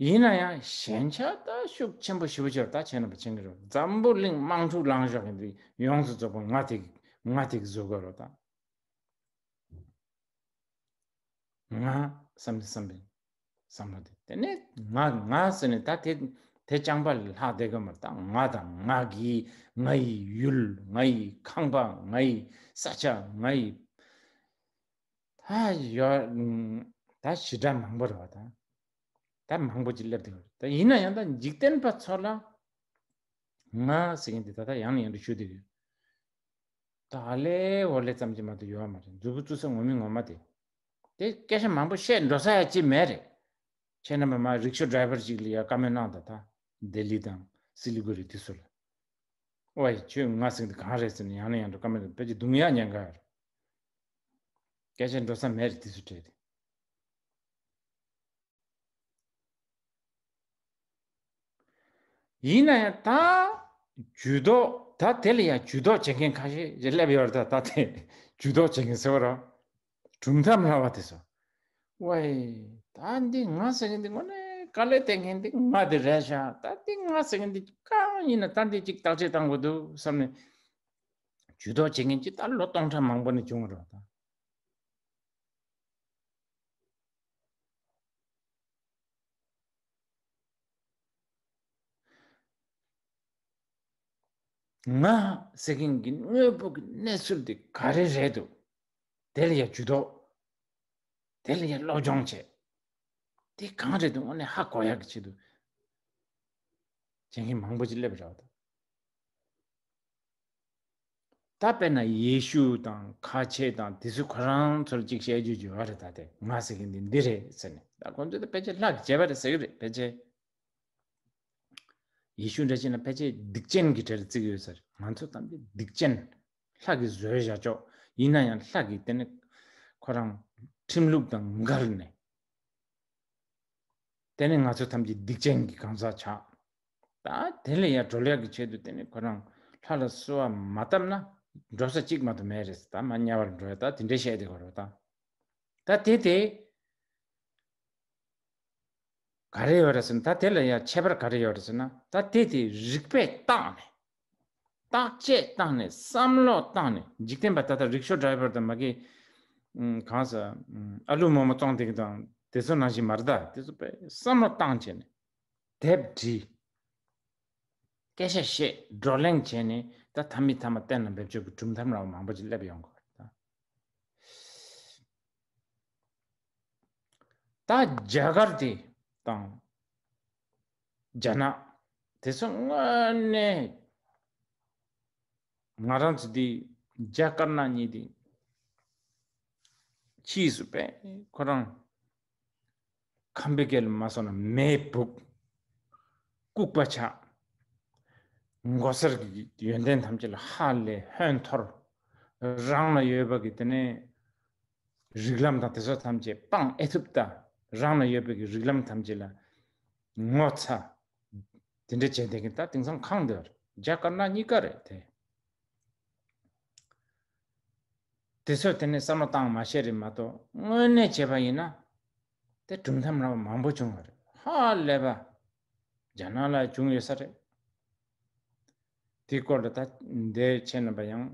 ཡིན་ན་ཡང་ཞེན་ཆགས་ད་ཤུགས་ཆེན་པོ་ཞེ་པོ་ཅིག་ད་ཁྱེད་རྣམ་པ་མཁྱེན་གྱི་རེད། འཛམ་བུ་གླིང་དམག་འཁྲུག་ལངས་བཞག་གི་འདུག་ཡོངས་སུ་རྫོགས་པ་ང་དེ་ང་དེ་གི་བཟོ་དགོས་རེད་ད། ང་བསམ་བསམ་པའི་བསམ་བློ་དེ། དེ་ནས་ང་ང་ཟེར་ནས་ད་དེ་དེ་རྐྱང་པ་ལས་ལྷག་བསྡད་གི་མ་རེད། ད་ང་དང་ང་གི་ང་ཡི་ཡུལ། ང་ཡི་ཁང་པ། ང་ཡི་ས་ཆ། ང་ཡི་ད་ཡོད། ད་ཞེ་དྲག་མང་པོ་རེད་བ་ད། ད་མང་པོ་ཅིག་སླེབས་བསྡད་ཡོད་རེད། ད་ཡིན་ན་ཡང་ད་འཇིག་རྟེན་པ་ཚོ་ལ་ང་ཟེར་མཁན་དེ་ད་ལྟ་ཡང་ནས་ཡང་དུ་ཞུ་བསྡད་ཡོད། ད་ཨ་ལེ་འོ་ལེ་ཙམ་གྱིས་མ་གཏོགས་ཡོད་མ་རེད། མཛུབ་གུ་བཙུགས་ས་ངོ་མི་ངོ་མ་དེ། དེ་སྐད་ཆ་མང་པོ་བཤད་འགྲོ་ས་ཡ་ཅིག་མེད་རེད། ཁྱེད་རྣམ་པ་མ་རིག་ཤོ་ཌ་རའི་ཝར་ཅིག་ལ་ཡ་བཀའ་མོལ་གནང་དང་། ད་ལྡི་ལི་དང་སི་ལི་གུ་རི་དེ་ཚོ་ལ། ཨོའི་ཁྱོད་ང་ཟེར་འདི་གང་རེད་ཟེར་ནས་ཡང་ནས་ཡང་དུ་བཀའ་མོལ་དཔེ་ཅིག་རྡུང་ཡག་ཉེན་ཁ་རེད། སྐད་ཆ་འགྲོ་ས་མེད་རེད་དེ་ཚོ་བྲལ་ཏེ། ཡིན་ན་ཡང་ད་ཇུས་གཏོགས་ད་དེ་ལ་ཡང་ཇུས་གཏོགས་བྱེད་མཁན་ཁ་ཤས་ཀྱིས་སླེབས་ཡོད་རེད། ད་ད་དེ་ཇུས་གཏོགས་བྱེད་མཁན་ཟེར་བ་ར། གྲུབ་མཐའ་སྨྲ་བ་དེ་ཚོ། ཝའི། ད་འདི་ང་ཟེར་མཁན་འདི་དངོས་གནས་དཀའ་ལས་བསྟན་མཁན་འདི་ང་དེ་རེད་ཤག་ད་འདི་ང་ཟེར་མཁན་འདི་གང་ཡིན་ན་ད་འདི་གཅིག་བརྟག་དཔྱད་བཏང་དགོས་འདུག་བསམ་ནས་ཇུས་གཏོགས་བྱེད་མཁན་གཅིག་ད་ལོ་སྟོང་ཕྲག་མང་པོ་ནས་བྱུང་བ་རེད་ད། ང་ཟེར་མཁན་གྱི་དངོས་པོ་གི་གནས་ཚུལ་དེ་ག་རེ་རེད་འདུག་དེ་ལ་ཡ་ཇུས་གཏོགས། དེ་ལ་ཡ་སློབ་སྦྱོང་བྱེད། དེ་གང་རེད་འདུག་དངོས་གནས་ཧ་གོ་ཡག་གི་ཆེད་དུ་བྱེད་མཁན་མང་པོ་ཅིག་སླེབས་རེད་བ་ད། ད་དཔེར་ན་ཡེ་ཤུ་དང་ཁ་ཆེ་དང་དེ་ཚོ་ཁོ་རང་ཚོར་ཅིག་བཤད་རྒྱུ་ཡོད་རེད། ད་དེ་ང་ཟེར་མཁན་འདི་འདི་རེད་ཟེར་ནས། ད་ཁོང་ཚོས་ད་ཕལ་ཆེར་ལྷག་བྱས་པ་རེད་ཟེར་གྱི་རེད། ཕལ་ཆེར་ཡེ་ཤུ་འདྲ་བྱས་ན་ཕལ་ཆེར་སྡིག་ཅན་གྱི་གྲས་ལ་བརྩི་གི་ཡོད་ས་རེད། ང་ཚོ་ཐམས་ཅད་སྡིག་ཅན། ལྷ་གིས་བཟོས་བཞག་ཆོག་ཡིན་ན་ཡང་ལྷ་གིས་དེ་ནི་ཁོ་རང་ཁྲིམས་ལུགས་དང་འགལ་ནས། དེ་ནི་ང་ཚོ་ཐམས་ཅད་སྡིག་ཅན་གྱི་གང་ཟག་ཆགས། ད་དེ་ལས་ཡར་གྲོལ་ཡག་གི་ཆེད་དུ་དེ་ནི་ཁོ་རང་ལྷ་ལ་གསོལ་བ་མ་བཏབ་ན་འགྲོ་ས་གཅིག་མ་གཏོགས་མེད་རེད། ད་མ་དམྱལ་བར་འགྲོ་ཡ་ད་དེ་འདྲའི་བཤད་དེ་གོ་རེད་ད། ད་དེ་དེ་ག་རེ་ཡོད་རེད་ཟེར་ན། ད་དེ་ལ་ཡང་ཁྱད་པར་ག་རེ་ཡོད་རེད་ཟེར་ན། ད་དེ་དེ་རིགས་པས་བརྟགས་ནས། བརྟག་དཔྱད་བཏང་ནས་བསམ་བློ་བཏང་ནས། འཇིག་རྟེན་པ་ད་ལྟ་རིག་ཤོ་ཌ་རའི་ཝར་དང་མ་གི་ཨུམ་གང་ཟེར་ཨུམ་ཨ་ལུ་མོ་མོ་བཙོང་བསྡད་མཁན་དང་དེ་ཚོ་ནང་བཞིན་མ་རེད་ད། དེ་ཚོ་དཔེ་བསམ་བློ་བཏང་བྱས་ནས་དེབ་བྲིས། སྐད་ཆ་བཤད། བགྲོ་གླེང་བྱས་ནས་ད་མཐའ་མའི་མཐའ་མ་གཏན་ལ་འབེབས་ཆོག་གི་གྲུབ་མཐའ་འདྲ་བ་མང་པོ་ཅིག་སླེབས་ཡོང་གི་རེད་ད། ད་རྒྱ་གར་དེ་དང་རྒྱ་ནག་དེ་ཚོ་དངོས་གནས་ང་རང་ཚོ་འདི་རྒྱ་དཀར་ནག་གཉིས་དེ་ཕྱིས་སུ་དཔེ་ཁོ་རང་ཁམས་པའི་སྐད་ལ་མ་སོང་ན་མེས་སྦུག་ལྐུགས་པ་ཆགས། མགོ་སེར་གྱི་ཡོན་ཏན་ཐམས་ཅད་ལ་ཧ་ལས་ཧོན་འཐོར། རང་ལ་ཡོད་པ་གི་དེ་ནས་རིགས་ལམ་དང་དེ་ཚོ་ཐམས་ཅད་སྤང་ཨེ་ཐུབ་ད། རང་ལ་ཡོད་པའི་གི་རིགས་ལམ་ཐམས་ཅད་ལ་ངོ་ཚ། དེ་འདྲ་བྱས་བསྡད་མཁན་ད་དེང་སང་གང་འདུག་རྒྱ་དཀར་ནག་གཉིས་ཀ་རེད་དེ། དེ་ཚོས་དེ་ནས་བསམ་བློ་བཏང་མ་ཤེས་རེད་མ་གཏོགས། དངོས་གནས་བྱས་པ་ཡིན་ན་དེ་གྲུབ་མཐའ་འདྲ་བ་མང་པོ་བྱུང་བ་རེད། ཧ་ལས་པ། རྒྱ་ནག་ལ་བྱུང་ཡོད་ས་རེད། དེའི་སྐོར་ལ་ད་འདིར་ཁྱེད་རྣམ་པ་ཡང་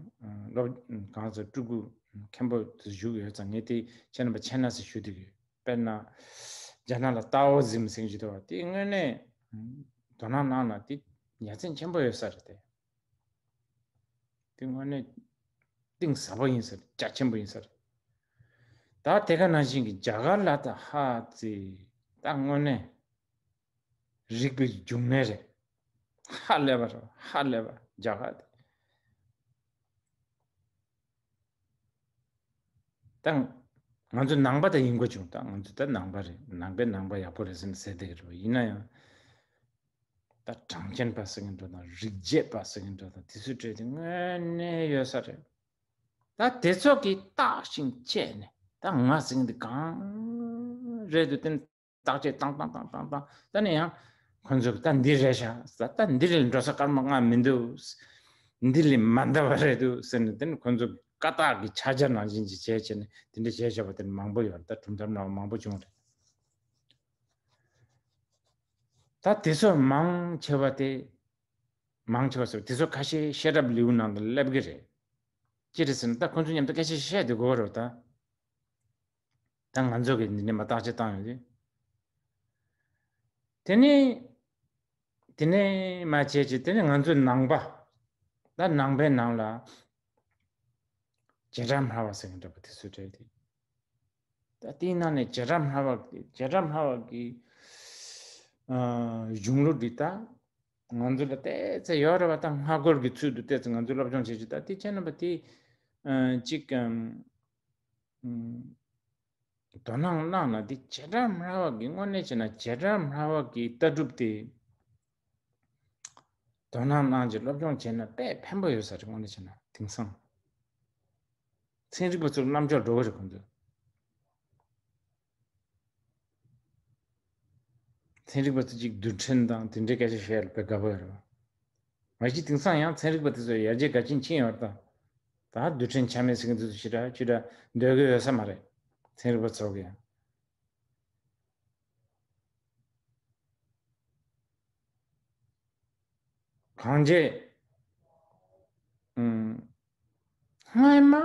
སློབ་གང་ཟེར་སྤྲུལ་སྐུ་མཁན་པོ་དེ་བཞུགས་ཡོད་ཙང་། ངས་དེ་ཁྱེད་རྣམ་པ་མཁྱེན་ན་ཟེར་ཞུ་འདོད་ཡོད། དཔེར་ན་རྒྱ་ནག་ལ་ཏའོ་ཟིམ་ཟེར་གྱི་འདུག་པ། དེ་དངོས་གནས་དོ་སྣང་གནང་ན་དེ་ཡ་མཚན་ཆེན་པོ་ཡོད་ས་རེད་དེ། དེ་དངོས་གནས་གཏིང་ཟབ་པོ་ཡིན་ས་རེད། རྒྱ་ཆེན་པོ་ཡིན་ས་རེད། ད་དེ་ག་ནང་བཞིན་གྱི་རྒྱ་གར་ལ་ད་ཧ་ཙི་ད་དངོས་གནས་རིག་པའི་འབྱུང་གནས་རེད། ཧ་ལས་པ་རེད། ཧ་ལས་པ་རྒྱ་གར་དེ། ད་ང་ཚོ་ནང་པ་ད་ཡིན་དགོས་བྱུང་། ད་ང་ཚོ་ད་ནང་པ་རེད། ནང་པའི་ནང་པ་ཡག་པོ་རེད་ཟེར་ནས་ཟེར་བསྡད་ཀྱི་རེད་པ། ཡིན་ན་ཡང་ད་གྲངས་ཅན་པ་ཟེར་མཁན་འདྲ་དང་རིགས་བརྒྱད་པ་ཟེར་མཁན་འདྲ་དང་དེ་ཚོའི་གྲས་དེ་དངོས་གནས་ཡོད་ས་རེད། ད་དེ་ཚོ་གིས་བརྟག་ཅིང་དཔྱད་ནས་ད་ང་ཟེར་མཁན་འདི་གང་རེད་འདུག་དེ་ནི་བརྟག་དཔྱད་བཏང་བཏང་བཏང་བཏང་བཏང་། ད་ནི་ཡང་ཁོང་ཚོས་ད་འདི་རེད་ཤག་ད་འདི་རེད། འགྲོ་ས་སྐར་མ་ལྔ་མི་འདུག་འདི་ལས་མ་འདའ་བ་རེད་འདུག་ཟེར་ནས། དེ་ནི་ཁོང་ཚོས་ཀ་དག་གི་ཕྱག་རྒྱ་ནང་བཞིན་གྱི་བྱས་བྱས་ནས་དེ་འདྲ་བྱས་བྱས་པ་དེ་ནི་མང་པོ་ཡོད་རེད། ད་གྲུབ་མཐའ་འདྲ་བ་མང་པོ་བྱུང་རེད། ད་དེ་ཚོ་མང་ཆེ་བ་དེ། མང་ཆེ་བ་ཟེར་བ་དེ་ཚོ་ཁ་ཤས་ཤེས་རབ་ལེའུ་ནང་དུ་སླེབས་ཀྱི་རེད། ཅི་རེད་ཟེར་ན་ད་ཁོང་ཚོ་མཉམ་དུ་སྐད་ཆ་བཤད་བསྡད་དགོས་རེད་ད། ད་ང་ཚོ་གིས་འདི་ནས་མར་བརྟག་དཔྱད་བཏང་ཡོང་དུས། དེ་ནས་དེ་ནས་མར་བྱས་བྱས་དེ་ནས་ང་ཚོའི་ནང་པ། ད་ནང་པའི་ནང་ལ་བྱེ་བྲག་སྨྲ་བ་ཟེར་མཁན་འདྲ་པོ་དེ་ཚོ་གྲས་དེ། ད་དེའི་ནང་ནས་བྱེ་བྲག་སྨྲ་བ། བྱེ་བྲག་སྨྲ་བ་གི་ གཞུང་ལུགས་འདི་ད་ང་ཚོ་ལ་བལྟས་ཚེ་ཡོད་རེད་བ། ད་སྔ་རྒོལ་གྱི་ཚུལ་དུ་བལྟས་ཚེ་ང་ཚོས་སློབ་སྦྱོང་བྱེད་ཀྱི་ད་དེ་བྱས་ན་བ་དེ་གཅིག་དོ་སྣང་གནང་ན་དེ་བྱེ་བྲག་སྨྲ་བ་གི་དངོས་གནས་བྱས་ན་བྱེ་བྲག་སྨྲ་བ་གི་ལྟ་གྲུབ་དེ་དོ་སྣང་གནང་རྗེས་སློབ་སྦྱོང་བྱས་ན་དཔེ་ཕན་པོ་ཡོད་ས་རེད། དངོས་གནས་བྱས་ན་དེང་སང་ཚན་རིག་པ་ཚོར་རྣམ་འཇོག་འགྲོ་གི་རེད་ཁོང་ཚོས། ཚན་རིག་པ་ཚོ་གཅིག་རྡུལ་ཕྲན་དང་དེ་འདྲའི་སྐད་ཆ་བཤད་ཡ་ལ་དཔེ་དགའ་པོ་ཡོད་རེད་བ། མ་གཞི་དེང་སང་ཡང་ཚན་རིག་པ་དེ་ཚོ་ཡར་རྒྱས་དགའ་ཆེན་ཕྱིན་ཡོད་རེད་ད། ད་རྡུལ་ཕྲན་ཆ་མེད་ཟེར་མཁན་དེ་ཚོ་ཞེ་དྲག་ཅི་འདྲ་འདོད་ཀྱི་ཡོད་ས་མ་རེད། ཚན་རིག་པ་ཚོ་གི་ཡང་གང་བྱས། ཨུམ། སྔ་མ་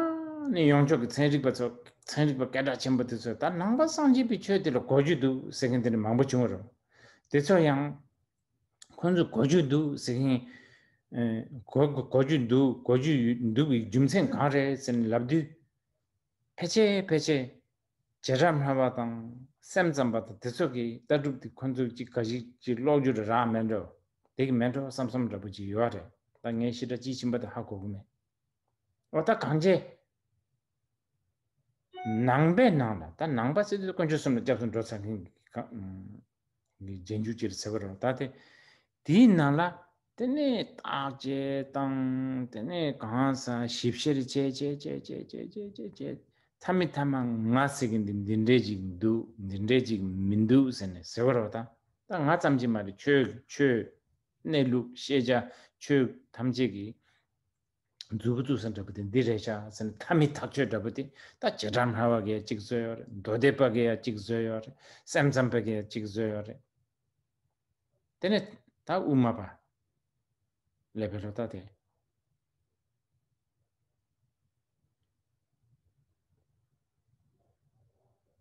ནས་ཡོངས་ཁྱབ་ཀྱི་ཚན་རིག་པ་ཚོ་ཚན་རིག་པ་སྐད་གྲགས་ཆེན་པོ་དེ་ཚོས་ད་ནང་པ་སངས་རྒྱས་པའི་ཆོས་དེ་ལ་གོ་རྒྱུ་འདུག་ཟེར་མཁན་དེ་འདྲ་མང་པོ་བྱུང་བ་རེད། དེ་ཚོ་ཡང་ཁོང་ཚོས་གོ་རྒྱུ་འདུག་ཟེར་མཁན། ཨེ། གོ་གོ་རྒྱུ་འདུག་གོ་རྒྱུ་འདུག་པའི་རྒྱུ་མཚན་གང་རེད་ཟེར་ནས་ལབ་དུས། ཕལ་ཆེར་ཕལ་ཆེར་བྱེ་བྲག་སྨྲ་བ་དང་སེམས་ཙམ་པ་དང་དེ་ཚོ་གི་ལྟ་གྲུབ་དེ་ཁོང་ཚོས་ཅིག་ག་ཞིག་ཅིག་ཀློག་རྒྱུ་རེ་རག་མེད་འགྲོ། དེ་གི་མེད་འགྲོ་བསམ་བསམ་འདྲ་པོ་ཅིག་ཡོད་རེད། ད་ངས་ཞེ་དྲག་ཅིག་ཕྱིན་པ་དེ་ཧ་གོ་གི་མེད། འོ་ད་གང་བྱས། ནང་པའི་ནང་ལ་ད་ནང་པ་ཟེར་དུས་དཀོན་མཆོག་གསུམ་ལ་སྐྱབས་སུ་འགྲོ་ཚར་མཁན་གྱི་ག་གི་རྗེས་འཇུག་ཅིག་ཟེར་བ་རེད། ད་དེ་དེའི་ནང་ལ་དེ་ནས་བརྟག་དཔྱད་དང་དེ་ནས་གང་ཟག་ཞིབ་བཤེར་བྱས་བྱས་བྱས་བྱས་བྱས་བྱས་བྱས་མཐའ་མི་མཐའ་མ་ང་ཟེར་གི་འདི་འདི་འདྲས་ཅིག་འདུག་འདི་འདྲས་ཅིག་མི་འདུག་ཟེར་ནས་ཟེར་བ་རེད། ད་ད་ང་ཙམ་གྱིས་མ་རེད། ཆོས་ཆོས་གནས་ལུགས་ཤེས་བྱ་ཆོས་ཐམས་ཅད་ཀྱི་མཛུབ་བཙུགས་ས་འདྲ་པོ་དེ་འདི་རེད་ཤག་ཟེར་ནས་མཐའ་མི་ཐག་ཆོད་འདྲ་པོ་དེ་ད་བྱེ་བྲག་སྨྲ་བ་གིས་གཅིག་བཟོས་ཡོད་རེད། མདོ་སྡེ་པ་གིས་གཅིག་བཟོས་ཡོད་རེད། སེམས་ཙམ་པ་གིས་གཅིག་བཟོས་ཡོད་རེད། དེ་ནས་ད་དབུ་མ་པ་ལས་པའི་རོ་ད་དེ།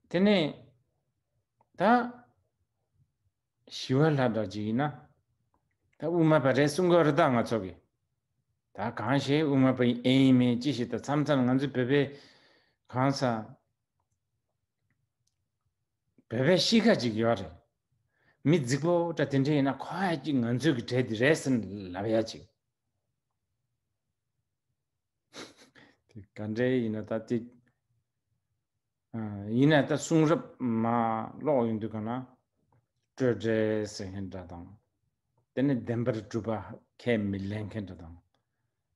དེ་ནས་ད་ཞི་བ་ལྷ་འདྲ་ཅིག་ཡིན་ན། ད་དབུ་མ་པ་རེད་གསུང་གི་རེད་ད་ང་ཚོ་གི། ད་གང་ཞིག་དབུ་མ་པ་ཨེ་ཡིན་མིན་ཅི་ཞིག་ད་མཚམས་མཚམས་ང་ཚོའི་བོད་པའི་གང་ས་བོད་པའི་གཤིས་ཀ་ཅིག་ཡོད་རེད། མི་རྫིག་པོ་འདྲ་དེ་འདྲ་ཡིན་ན་ཁོ་ཡ་ཅིག་ང་ཚོའི་གི་གྲས་དེ་རེད་ཟེར་ལབ་ཡ་ཅིག་དེ་ག་འདྲ་ཡིན་ན་ད་དེ། ཡིན་ན་ད་གསུང་རབ་མ་ཀློག་ཡོང་དུས་ག་ན་སྤྲོས་བྲལ་ཟེར་མཁན་འདྲ་དང་། དེ་ནས་བདེན་པར་གྲུབ་པ་ཁས་མི་ལེན་མཁན་འདྲ་དང་།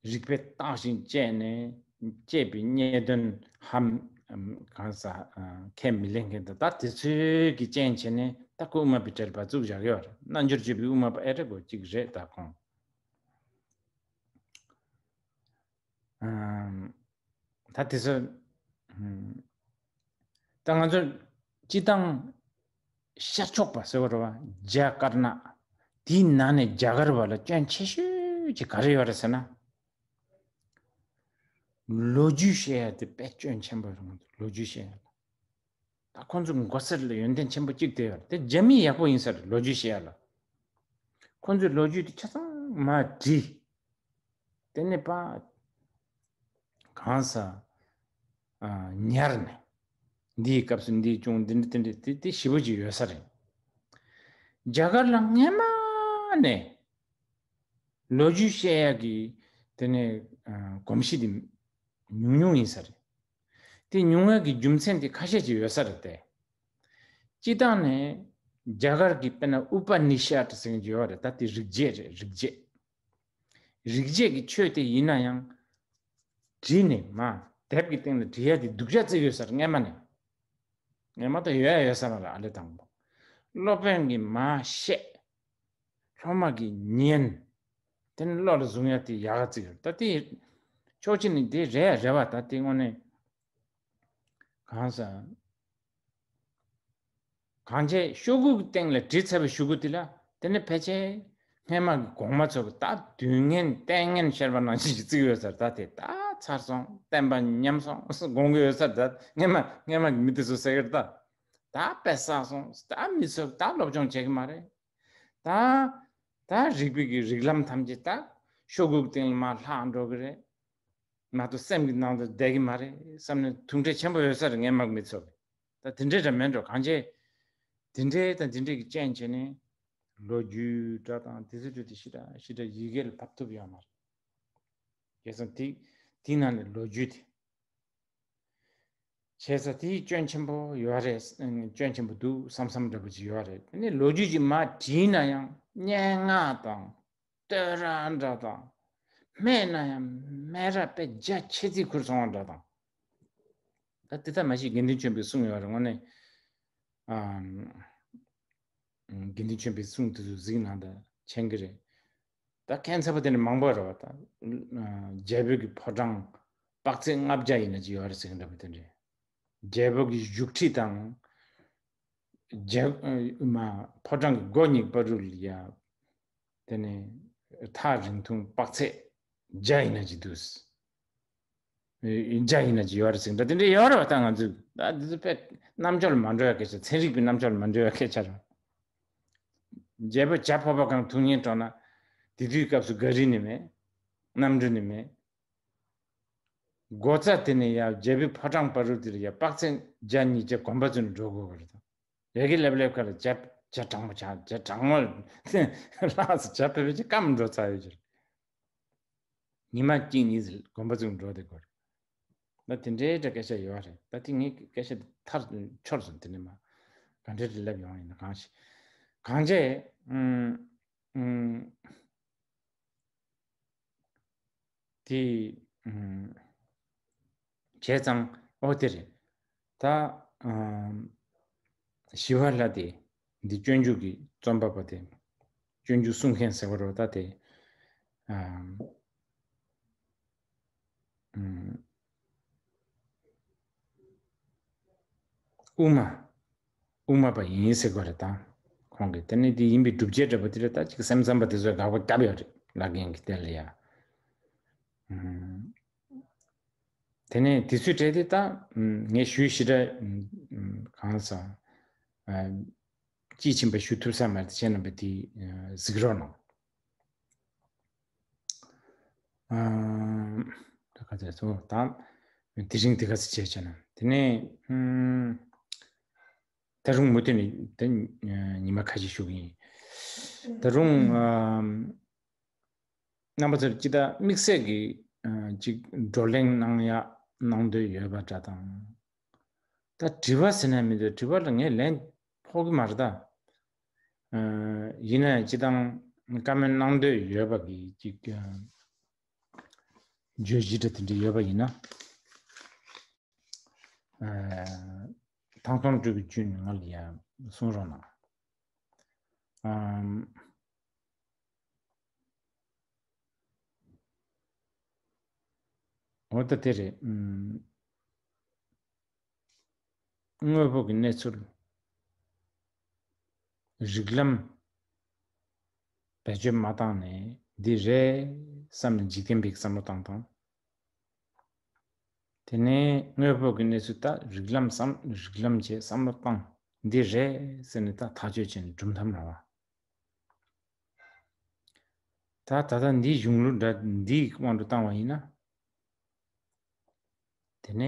རིགས་པས་བརྟགས་ཤིང་དཔྱད་ནས་དཔྱད་པའི་རྙེད་དོན་ཧམ་གང་ཟག་ཁས་མི་ལེན་མཁན་འདྲ། ད་དེ་ཚོའི་གི་རྐྱེན་བྱས་ནས་ད་ཁོ་དབུ་མ་པའི་གྲལ་ཕར་བཙུགས་བཞག་ཡོད་རེད། རྣལ་འབྱོར་སྤྱོད་པའི་དབུ་མ་པ་ཨེ་རེད་གོ་གཅིག་རེད་ད་ཁོང་། ད་དེ་ཚོ་ད་ང་ཚོ་སྤྱི་བཏང་ཤར་ཕྱོགས་པ་ཟེར་བ་རེད་བ། རྒྱ་དཀར་ནག་དེའི་ནང་ནས་རྒྱ་གར་བ་ལ་སྐྱོན་ཆེ་ཤོས་ཅིག་ག་རེ་ཡོད་རེད་ཟེར་ན། ལོ་རྒྱུས་བཤད་ཡ་དེ་དཔེ་སྐྱོན་ཆེན་པོ་རེད། ང་ཚོ་ལོ་རྒྱུས་བཤད་ཡ་ལ། ད་ཁོང་ཚོ་མགོ་སེར་ལ་ཡོན་ཏན་ཆེན་པོ་གཅིག་དེ་ཡོད་རེད། དེ་རྒྱ་མི་ཡག་པོ་ཡིན་ས་རེད། ལོ་རྒྱུས་བཤད་ཡ་ལ། ཁོང་ཚོའི་ལོ་རྒྱུས་དེ་ཆ་ཚང་མ་བྲིས། དེ་ནས་པ་གང་ས་ཉར་ནས་འདིའི་སྐབས་སུ་འདི་བྱུང་། འདི་འདྲ་དེ་འདྲ་དེ་དེ་ཞེ་པོ་ཅིག་ཡོད་ས་རེད། རྒྱ་གར་ལ་སྔན་མ་ནས་ལོ་རྒྱུས་བཤད་ཡག་གི་དེ་ནས་གོམས་གཤིས་དེ་ཉུང་ཉུང་ཡིན་ས་རེད། དེ་ཉུང་ཡག་གི་རྒྱུ་མཚན་དེ་ཁ་ཤས་ཅིག་ཡོད་ས་རེད་དེ། སྤྱི་བཏང་ནས་རྒྱ་གར་གྱི་དཔེར་ན་ཨུ་པ་ནི་ཤད་ཟེར་མཁན་ཅིག་ཡོད་རེད། ད་དེ་རིག་བྱེད་རེད། རིག་བྱེད། རིག་བྱེད་ཀྱི་ཆོས་དེ་ཡིན་ན་ཡང་བྲིས་ནས་མ་དེབ་ཀྱི་སྟེང་ལ་བྲིས་ཡ་དེ་སྡུག་ཅག་བརྩི་ཡོད་ས་རེད་སྔན་མ་ནས། སྔན་མ་ད་ཡོད་ཡ་ཡོད་ས་མ་རེད། ཨ་ལེ་དང་པོ་སློབ་དཔོན་གྱིས་མ་བཤད། སློབ་མ་གིས་ཉན། དེ་ནས་བློ་ལ་བཟུང་ཡ་དེ་ཡག་ག་བརྩི་ཡོད། ད་དེ་ཕྱོགས་གཅིག་ནས་དེ་རེད་ཡ་རེད་བ། ད་དེ་དངོས་གནས་གང་ཟག་གང་བྱས་ཤོག་གུ་གི་སྟེང་ལ་བྲིས་ཚར་བའི་ཤོག་གུ་དེ་ལ་དེ་ནས་ཕལ་ཆེར་སྔན་མ་གི་གོང་མ་ཚོ་གི་ད་དུས་ངན་ལྟས་ངན་བཤད་པ་ནང་བཞིན་ཞིག་བརྩི་གི་ཡོད་ས་རེད། ད་དེ་ད་ཚར་སོང་བསྟན་པ་ཉམས་སོང་དགོངས་ཀྱི་ཡོད་ས་རེད། ད་སྔན་མ་སྔན་མ་གི་མི་དེ་ཚོ་ཟེར་གི་རེད། ད་ད་དཔེ་བསགས་སོང་། ད་མི་ཚོ་ད་སློབ་སྦྱོང་བྱེད་ཀྱི་མ་རེད། ད་ད་རིག་པའི་གི་རིགས་ལམ་ཐམས་ཅད་ད་ཤོག་གུ་གི་སྟེང་ལ་མར་ལྷག་འགྲོ་གི་རེད། མ་གཏོགས་སེམས་ཀྱི་ནང་དུ་བསྡད་ཀྱི་མ་རེད་བསམ་ནས་ཐུགས་འཕྲད་ཆེན་པོ་ཡོད་ས་རེད། སྔན་མ་གི་མི་ཚོ་གི་ད་དེ་འདྲས་འདྲ་མེད་འགྲོ། གང་བྱས་དེ་འདྲས་དང་དེ་འདྲས་ཀྱི་རྐྱེན་བྱས་ནས་ ལོ་རྒྱུས་འདྲ་དང་དེ་ཚོའི་ཁྲོད་དུ་ཞེ་དྲག་ཞེ་དྲག་ཡི་གེ་ལ་ཕབ་ཐུབ་ཡོད་མ་རེད། བྱས་ཙང་དེ་དེའི་ནང་ནས་ལོ་རྒྱུས་དེ། བྱས་ཙང་དེའི་སྐྱོན་ཆེན་པོ་ཡོད་རེད། སྐྱོན་ཆེན་པོ་འདུག་བསམ་བསམ་འདྲ་པོ་ཅིག་ཡོད་རེད། དེ་ནས་ལོ་རྒྱུས་ཅིག་མར་བྲིས་ན་ཡང་སྙན་ངག་དང་། བསྟོད་ར་འདྲ་དང་། སྨྲས་ན་ཡང་སྨད་ར་དཔེ་རྒྱ་ཆེ་ཙིག་ཁུར་སོང་བ་འདྲ་དང་། ད་དེ་ལྟར་མ་གཞི་དགེ་འདུན་ཆོས་འཕེལ་གསུངས་ཡོད་རེད། དངོས་གནས། ཨམ། དགེ་འདུན་ཆོས་འཕེལ་གསུང་དེ་ཚོ་གཟིགས་ན་ད་མཁྱེན་གྱི་རེད། ད་མཁྱེན་ཚ་པོ་དེ་འདྲ་མང་པོ་རེད་བ་ད། རྒྱལ་པོ་གི་ཕོ་བྲང་དཔག་ཚད་ལྔ་བརྒྱ་ཡིན་ན་ཅི་ཡོད་རེད་ཟེར་གྱི་འདྲ་པོ་དེ་འདྲ། རྒྱལ་པོ་གི་བཞུགས་ཁྲི་དང་། རྒྱལ་མ་ཕོ་བྲང་གི་སྒོ་གཉིས་བར་རུ་ལ་ཡ། དེ་ནས་ཐག་རིང་ཐུང་དཔག་ཚད་བརྒྱ་ཡིན་ན་ཅི་འདུག་བརྒྱ་ཡིན་ན་ཅི་ཡོད་རེད་ཟེར་འདྲ་དེ་འདྲ་ཡོད་རེད་བ། ད་ང་ཚོས་ད་འདི་ཚོ་དཔེ་རྣམ་འབྱོར་མ་འགྲོ་ཡ་སྐད་ཆ། ཚན་རིག་པའི་རྣམ་འབྱོར་མ་འགྲོ་ཡ་སྐད་ཆ་རེད། རྒྱལ་པོ་བྱ་ཕོར་པ་གང་འཐུང་སྙིང་བྲོ་ན། དེ་དུས་སྐབས་སུ་ག་རི་ནི་མེད། གནམ་གྲུ་ནི་མེད། སྒོ་རྩ་དེ་ནས་ཡར་རྒྱལ་པོའི་ཕོ་བྲང་བར་རུ་དེར་ཡར་དཔག་ཚད་བརྒྱ་ཉིས་བརྒྱ་གོམ་པ་བཙུགས་ནས་འགྲོ་དགོས་པ་རེད་དང་། ཡ་གི་སླེབས་སླེབས་ཁ་ལ་བྱ་བྱ་གྲང་མོ་ཆགས། བྱ་གྲང་མོ་ལངས་སུ་བྱ་ཕེབས་པའི་སྐམ་འགྲོ་ཚར་ཡོད་ཀྱི་རེད། ཉི་མ་གཅིག་གཉིས་ཟིག་གོམ་པ་བཙུགས་འགྲོ་བསྡད་དགོས་རེད། ད་དེ་འདྲའི་འདྲ་སྐད་ཆ་ཡོད་རེད། ད་དེ་ངའི་སྐད་ཆ་དེ་མཐར་འཆོར་སོང་། དེ་ནས་མ་ག་འདྲའི་འདྲ་ལབ་ཡོང་ཡིན་ན་གང་ཞིག་གང་བྱས། ཨུམ། ཨུམ། དེ། ཨུམ། བྱས་ཙང་ཨོ་དེ་རེད། ད། ཨུམ། ཞི་བ་ལྷ་དེ་འདི་སྤྱོད་འཇུག་གི་རྩོམ་པ་པོ་དེ། སྤྱོད་འཇུག་གསུང་མཁན་ཟེར་བ་རེད་ད་དེ། ཨུམ། ཨུམ། དབུ་མ། དབུ་མ་པ་ཡིན་ཟེར་གོ་རེད་ད། ཁོང་གིས་དེ་ནི་དེ་ཡིན་པའི་སྒྲུབ་བྱེད་འདྲ་པོ་དེ་རེད་ད། ཅིག་སེམས་ཙམ་པ་དེ་ཚོས་དགག་པ་བརྒྱབ་ཡོད་རེད། བླ་རྒན་གྱིས་དེ་ལ་ཡ། ཨུམ། དེ་ནས་དེ་ཚོའི་གྲས་དེ་ད། ཨུམ། ངས་ཞུས་ཞེ་དྲག་ཨུམ། གང་ཟག་ཨ། དཔྱིས་ཕྱིན་པ་ཞུ་ཐུབ་ས་མ་རེད། ཁྱེད་རྣམ་པས་དེ་ཨ། གཟིགས་རོགས་གནང་། ཨ། ད་ག་ཚོད་སོང་ད། དེ་རིང་དེ་ག་ཚོད་བྱས་བྱས་ན་དེ་ནས་ཨུམ། ད་རུང་མུ་མཐུད་ནས་དེ་ཉི་མ་ཁ་ཤས་ཞུ་གི་ཡིན། ད་རུང་ཨ། རྣམ་པ་ཚོར་ཅི་ལྟར་དམིགས་བསལ་གྱི་ཨ། ཅིག་བགྲོ་གླེང་གནང་ཡ་གནང་འདོད་ཡོད་པ་འདྲ་དང་། ད་དྲི་བ་ཟེར་ན་མི་འདུག་དྲི་བ་ལ་ངས་ལན་ཕོག་གི་མ་རེད་ད། ཨ། ཡིན་ན་ཡང་སྤྱི་བཏང་བཀའ་མོལ་གནང་འདོད་ཡོད་པ་གི་ཅིག་ཨ། བརྗོད་གཞི་འདྲ་དེ་འདྲ་ཡོད་པ་ཡིན་ན། ཨ། ཐང་སྟོང་སྤྲུལ་པའི་བཅུད་ནི་ང་ལ་ཡང་གསུང་རོགས་གནང་། ཨམ། འོ་ད་དེ་རེད། ཨམ། དངོས་པོ་གི་གནས་ཚུལ། རིགས་ལམ་བེད་སྤྱོད་མ་བཏང་ནས་འདི་རེད་བསམ་ནས་འཇིག་རྟེན་པའི་བསམ་བློ་བཏང་དང་། དེ་ནས་དངོས་པོ་གི་གནས་ཚུལ་ད་རིགས་ལམ་བསམ། རིགས་ལམ་བྱས་བསམ་བློ་བཏང་། འདི་རེད་ཟེར་ནས་ད་ཐག་གཅོད་བྱས་ནས་གྲུབ་མཐའ་ར་བ། ད་ད་ལྟ་འདིའི་གཞུང་ལུགས་འདྲ་འདིའི་དབང་དུ་བཏང་བ་ཡིན་ན། དེ་ནས་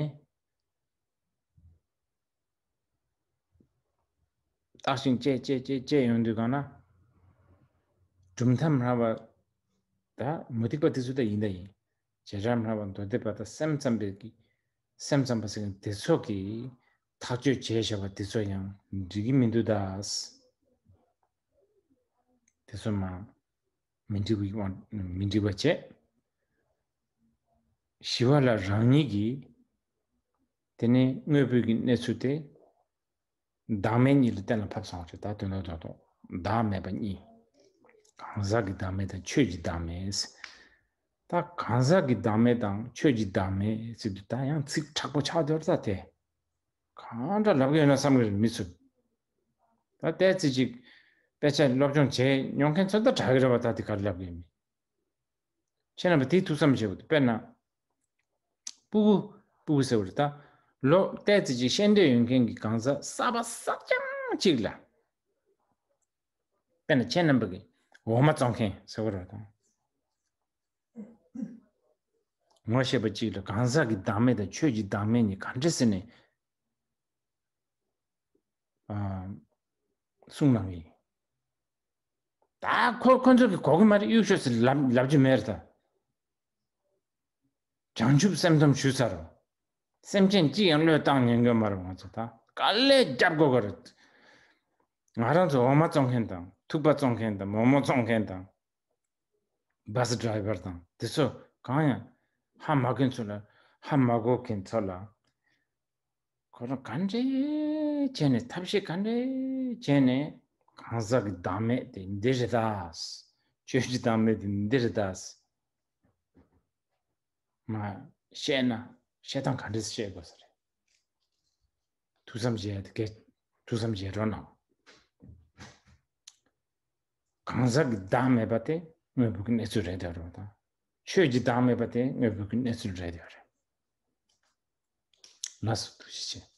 བརྟག་ཅིང་དཔྱད་དཔྱད་དཔྱད་དཔྱད་ཡོང་དུས་གང་ན། གྲུབ་མཐའ་ར་བ། ད་མུ་སྟེགས་པ་དེ་ཚོ་ད་ཡིན་ད་ཡིན། བྱེ་བྲག་སྨྲ་བ་མདོ་སྡེ་པ་དང་སེམས་ཙམ་པའི་གི། སེམས་ཙམ་པ་ཟེར་མཁན་དེ་ཚོ་གིས་ཐག་གཅོད་བྱས་བཞག་པ་དེ་ཚོ་ཡང་འགྲིག་གི་མི་འདུག་ད། དེ་ཚོ་མ་མི་འགྲིག་པའི་དབང་མི་འགྲིག་པ་བྱས། ཞི་བ་ལྷ་རང་ཉིད་ཀྱིས་དེ་ནས་དངོས་པོའི་གི་གནས་ཚུལ་དེ། བདག་མེད་གཉིས་ལ་གཏན་ལ་ཕབ་སོང་བ་རེད། ད་དོན་དག་རྡོག་རྡོག་བདག་མེད་པ་གཉིས། གང་ཟག་གི་བདག་མེད་དང་ཆོས་ཀྱི་བདག་མེད། ད་གང་ཟག་གི་བདག་མེད་དང་ཆོས་ཀྱི་བདག་མེད་ཟེར་དུས་ད་ཡང་ཚིག་དྲག་པོ་ཆགས་འདུག་ད་དེ། གང་འདྲ་ལབ་གི་ཡོད་ན་བསམ་གི་རེད་མི་ཚོས། ད་ལྟའི་ཚེ་གཅིག་དཔེ་ཆ་སློབ་སྦྱོང་བྱས་མྱོང་མཁན་ཚོ་ད་དྲག་གི་རེད་བ། ད་དེ་ག་རེ་ལབ་གི་ཡོད་མེད། ཁྱེད་རྣམ་པ་དེའི་ཐུགས་བསམ་བཞེས་དགོས། དཔེར་ན། སྤུ་གུ། སྤུ་གུ་ཟེར་བ་རེད་ད། ལོ་ཏོག་ཙམ་ཅིག་ཤེས་འདོད་ཡོད་མཁན་གྱི་གང་ཟག་གསར་པ་གསར་རྐྱང་ཅིག་ལ། དཔེར་ན་ཁྱེད་རྣམ་པ་གི་འོ་མ་བཙོང་མཁན་ཟེར་བ་རེད་ད། ངོ་ཤེས་པ་ཅིག་ལ་གང་ཟག་གི་བདག་མེད་དང་ཆོས་ཀྱི་བདག་མེད་གཉིས་ག་འདྲ་ཟེར་ནས། ཨ། གསུང་གནང་གི་ཡིན། ད་ཁོ་ཁོ་ཚོ་གི་གོ་གི་མ་རེད། གཡུག་ཤོག་ཟེར་ལབ་ལབ་རྒྱུ་མེད་རེད་ད། བྱང་ཆུབ་སེམས་སྡོམ་ཞུས་ཚར་རོ། སེམས་ཅན་གཅིག་ཡང་བློས་བཏང་ཉན་གི་མ་རེད། ང་ཚོ་ད་དཀའ་ལས་རྒྱབ་དགོས་གི་རེད། ང་རང་ཚོ་འོ་མ་བཙོང་མཁན་དང་ཐུག་པ་བཙོང་མཁན་དང་མོག་མོག་བཙོང་མཁན་དང་། བྷ་སི་ཌ་རའི་བར་དང་དེ་ཚོ་གང་ཡང་ཧ་མ་གོ་མཁན་ཚོ་ལ། ཧ་མ་གོ་མཁན་ཚོ་ལ་ཁོ་རང་ག་འདྲས་བྱས་ནས། ཐབས་ཤེས་ག་འདྲས་བྱས་ནས་གང་ཟག་གི་བདག་མེད་དེ་འདི་རེད་ད། ཆོས་ཀྱི་བདག་མེད་དེ་འདི་རེད་ད། མ་བཤད་ན་བཤད་སྟངས་ག་འདྲས་བཤད་དགོས་ས་རེད། ཐུགས་བསམ་བཞེས་ཡ་དེ་གས། ཐུགས་བསམ་བཞེས་རོགས་གནང་། གང་ཟག་གི་བདག་མེད་པ་དེ་དངོས་པོ་གི་གནས་ཚུལ་རེད་དེ་རོ་དང་། ཆོས་ཀྱི་བདག་མེད་པ་དེ་དངོས་པོ་གི་གནས་ཚུལ་རེད་དེ་རེད། ལགས་སོ། ཐུགས་རྗེ་ཆེ།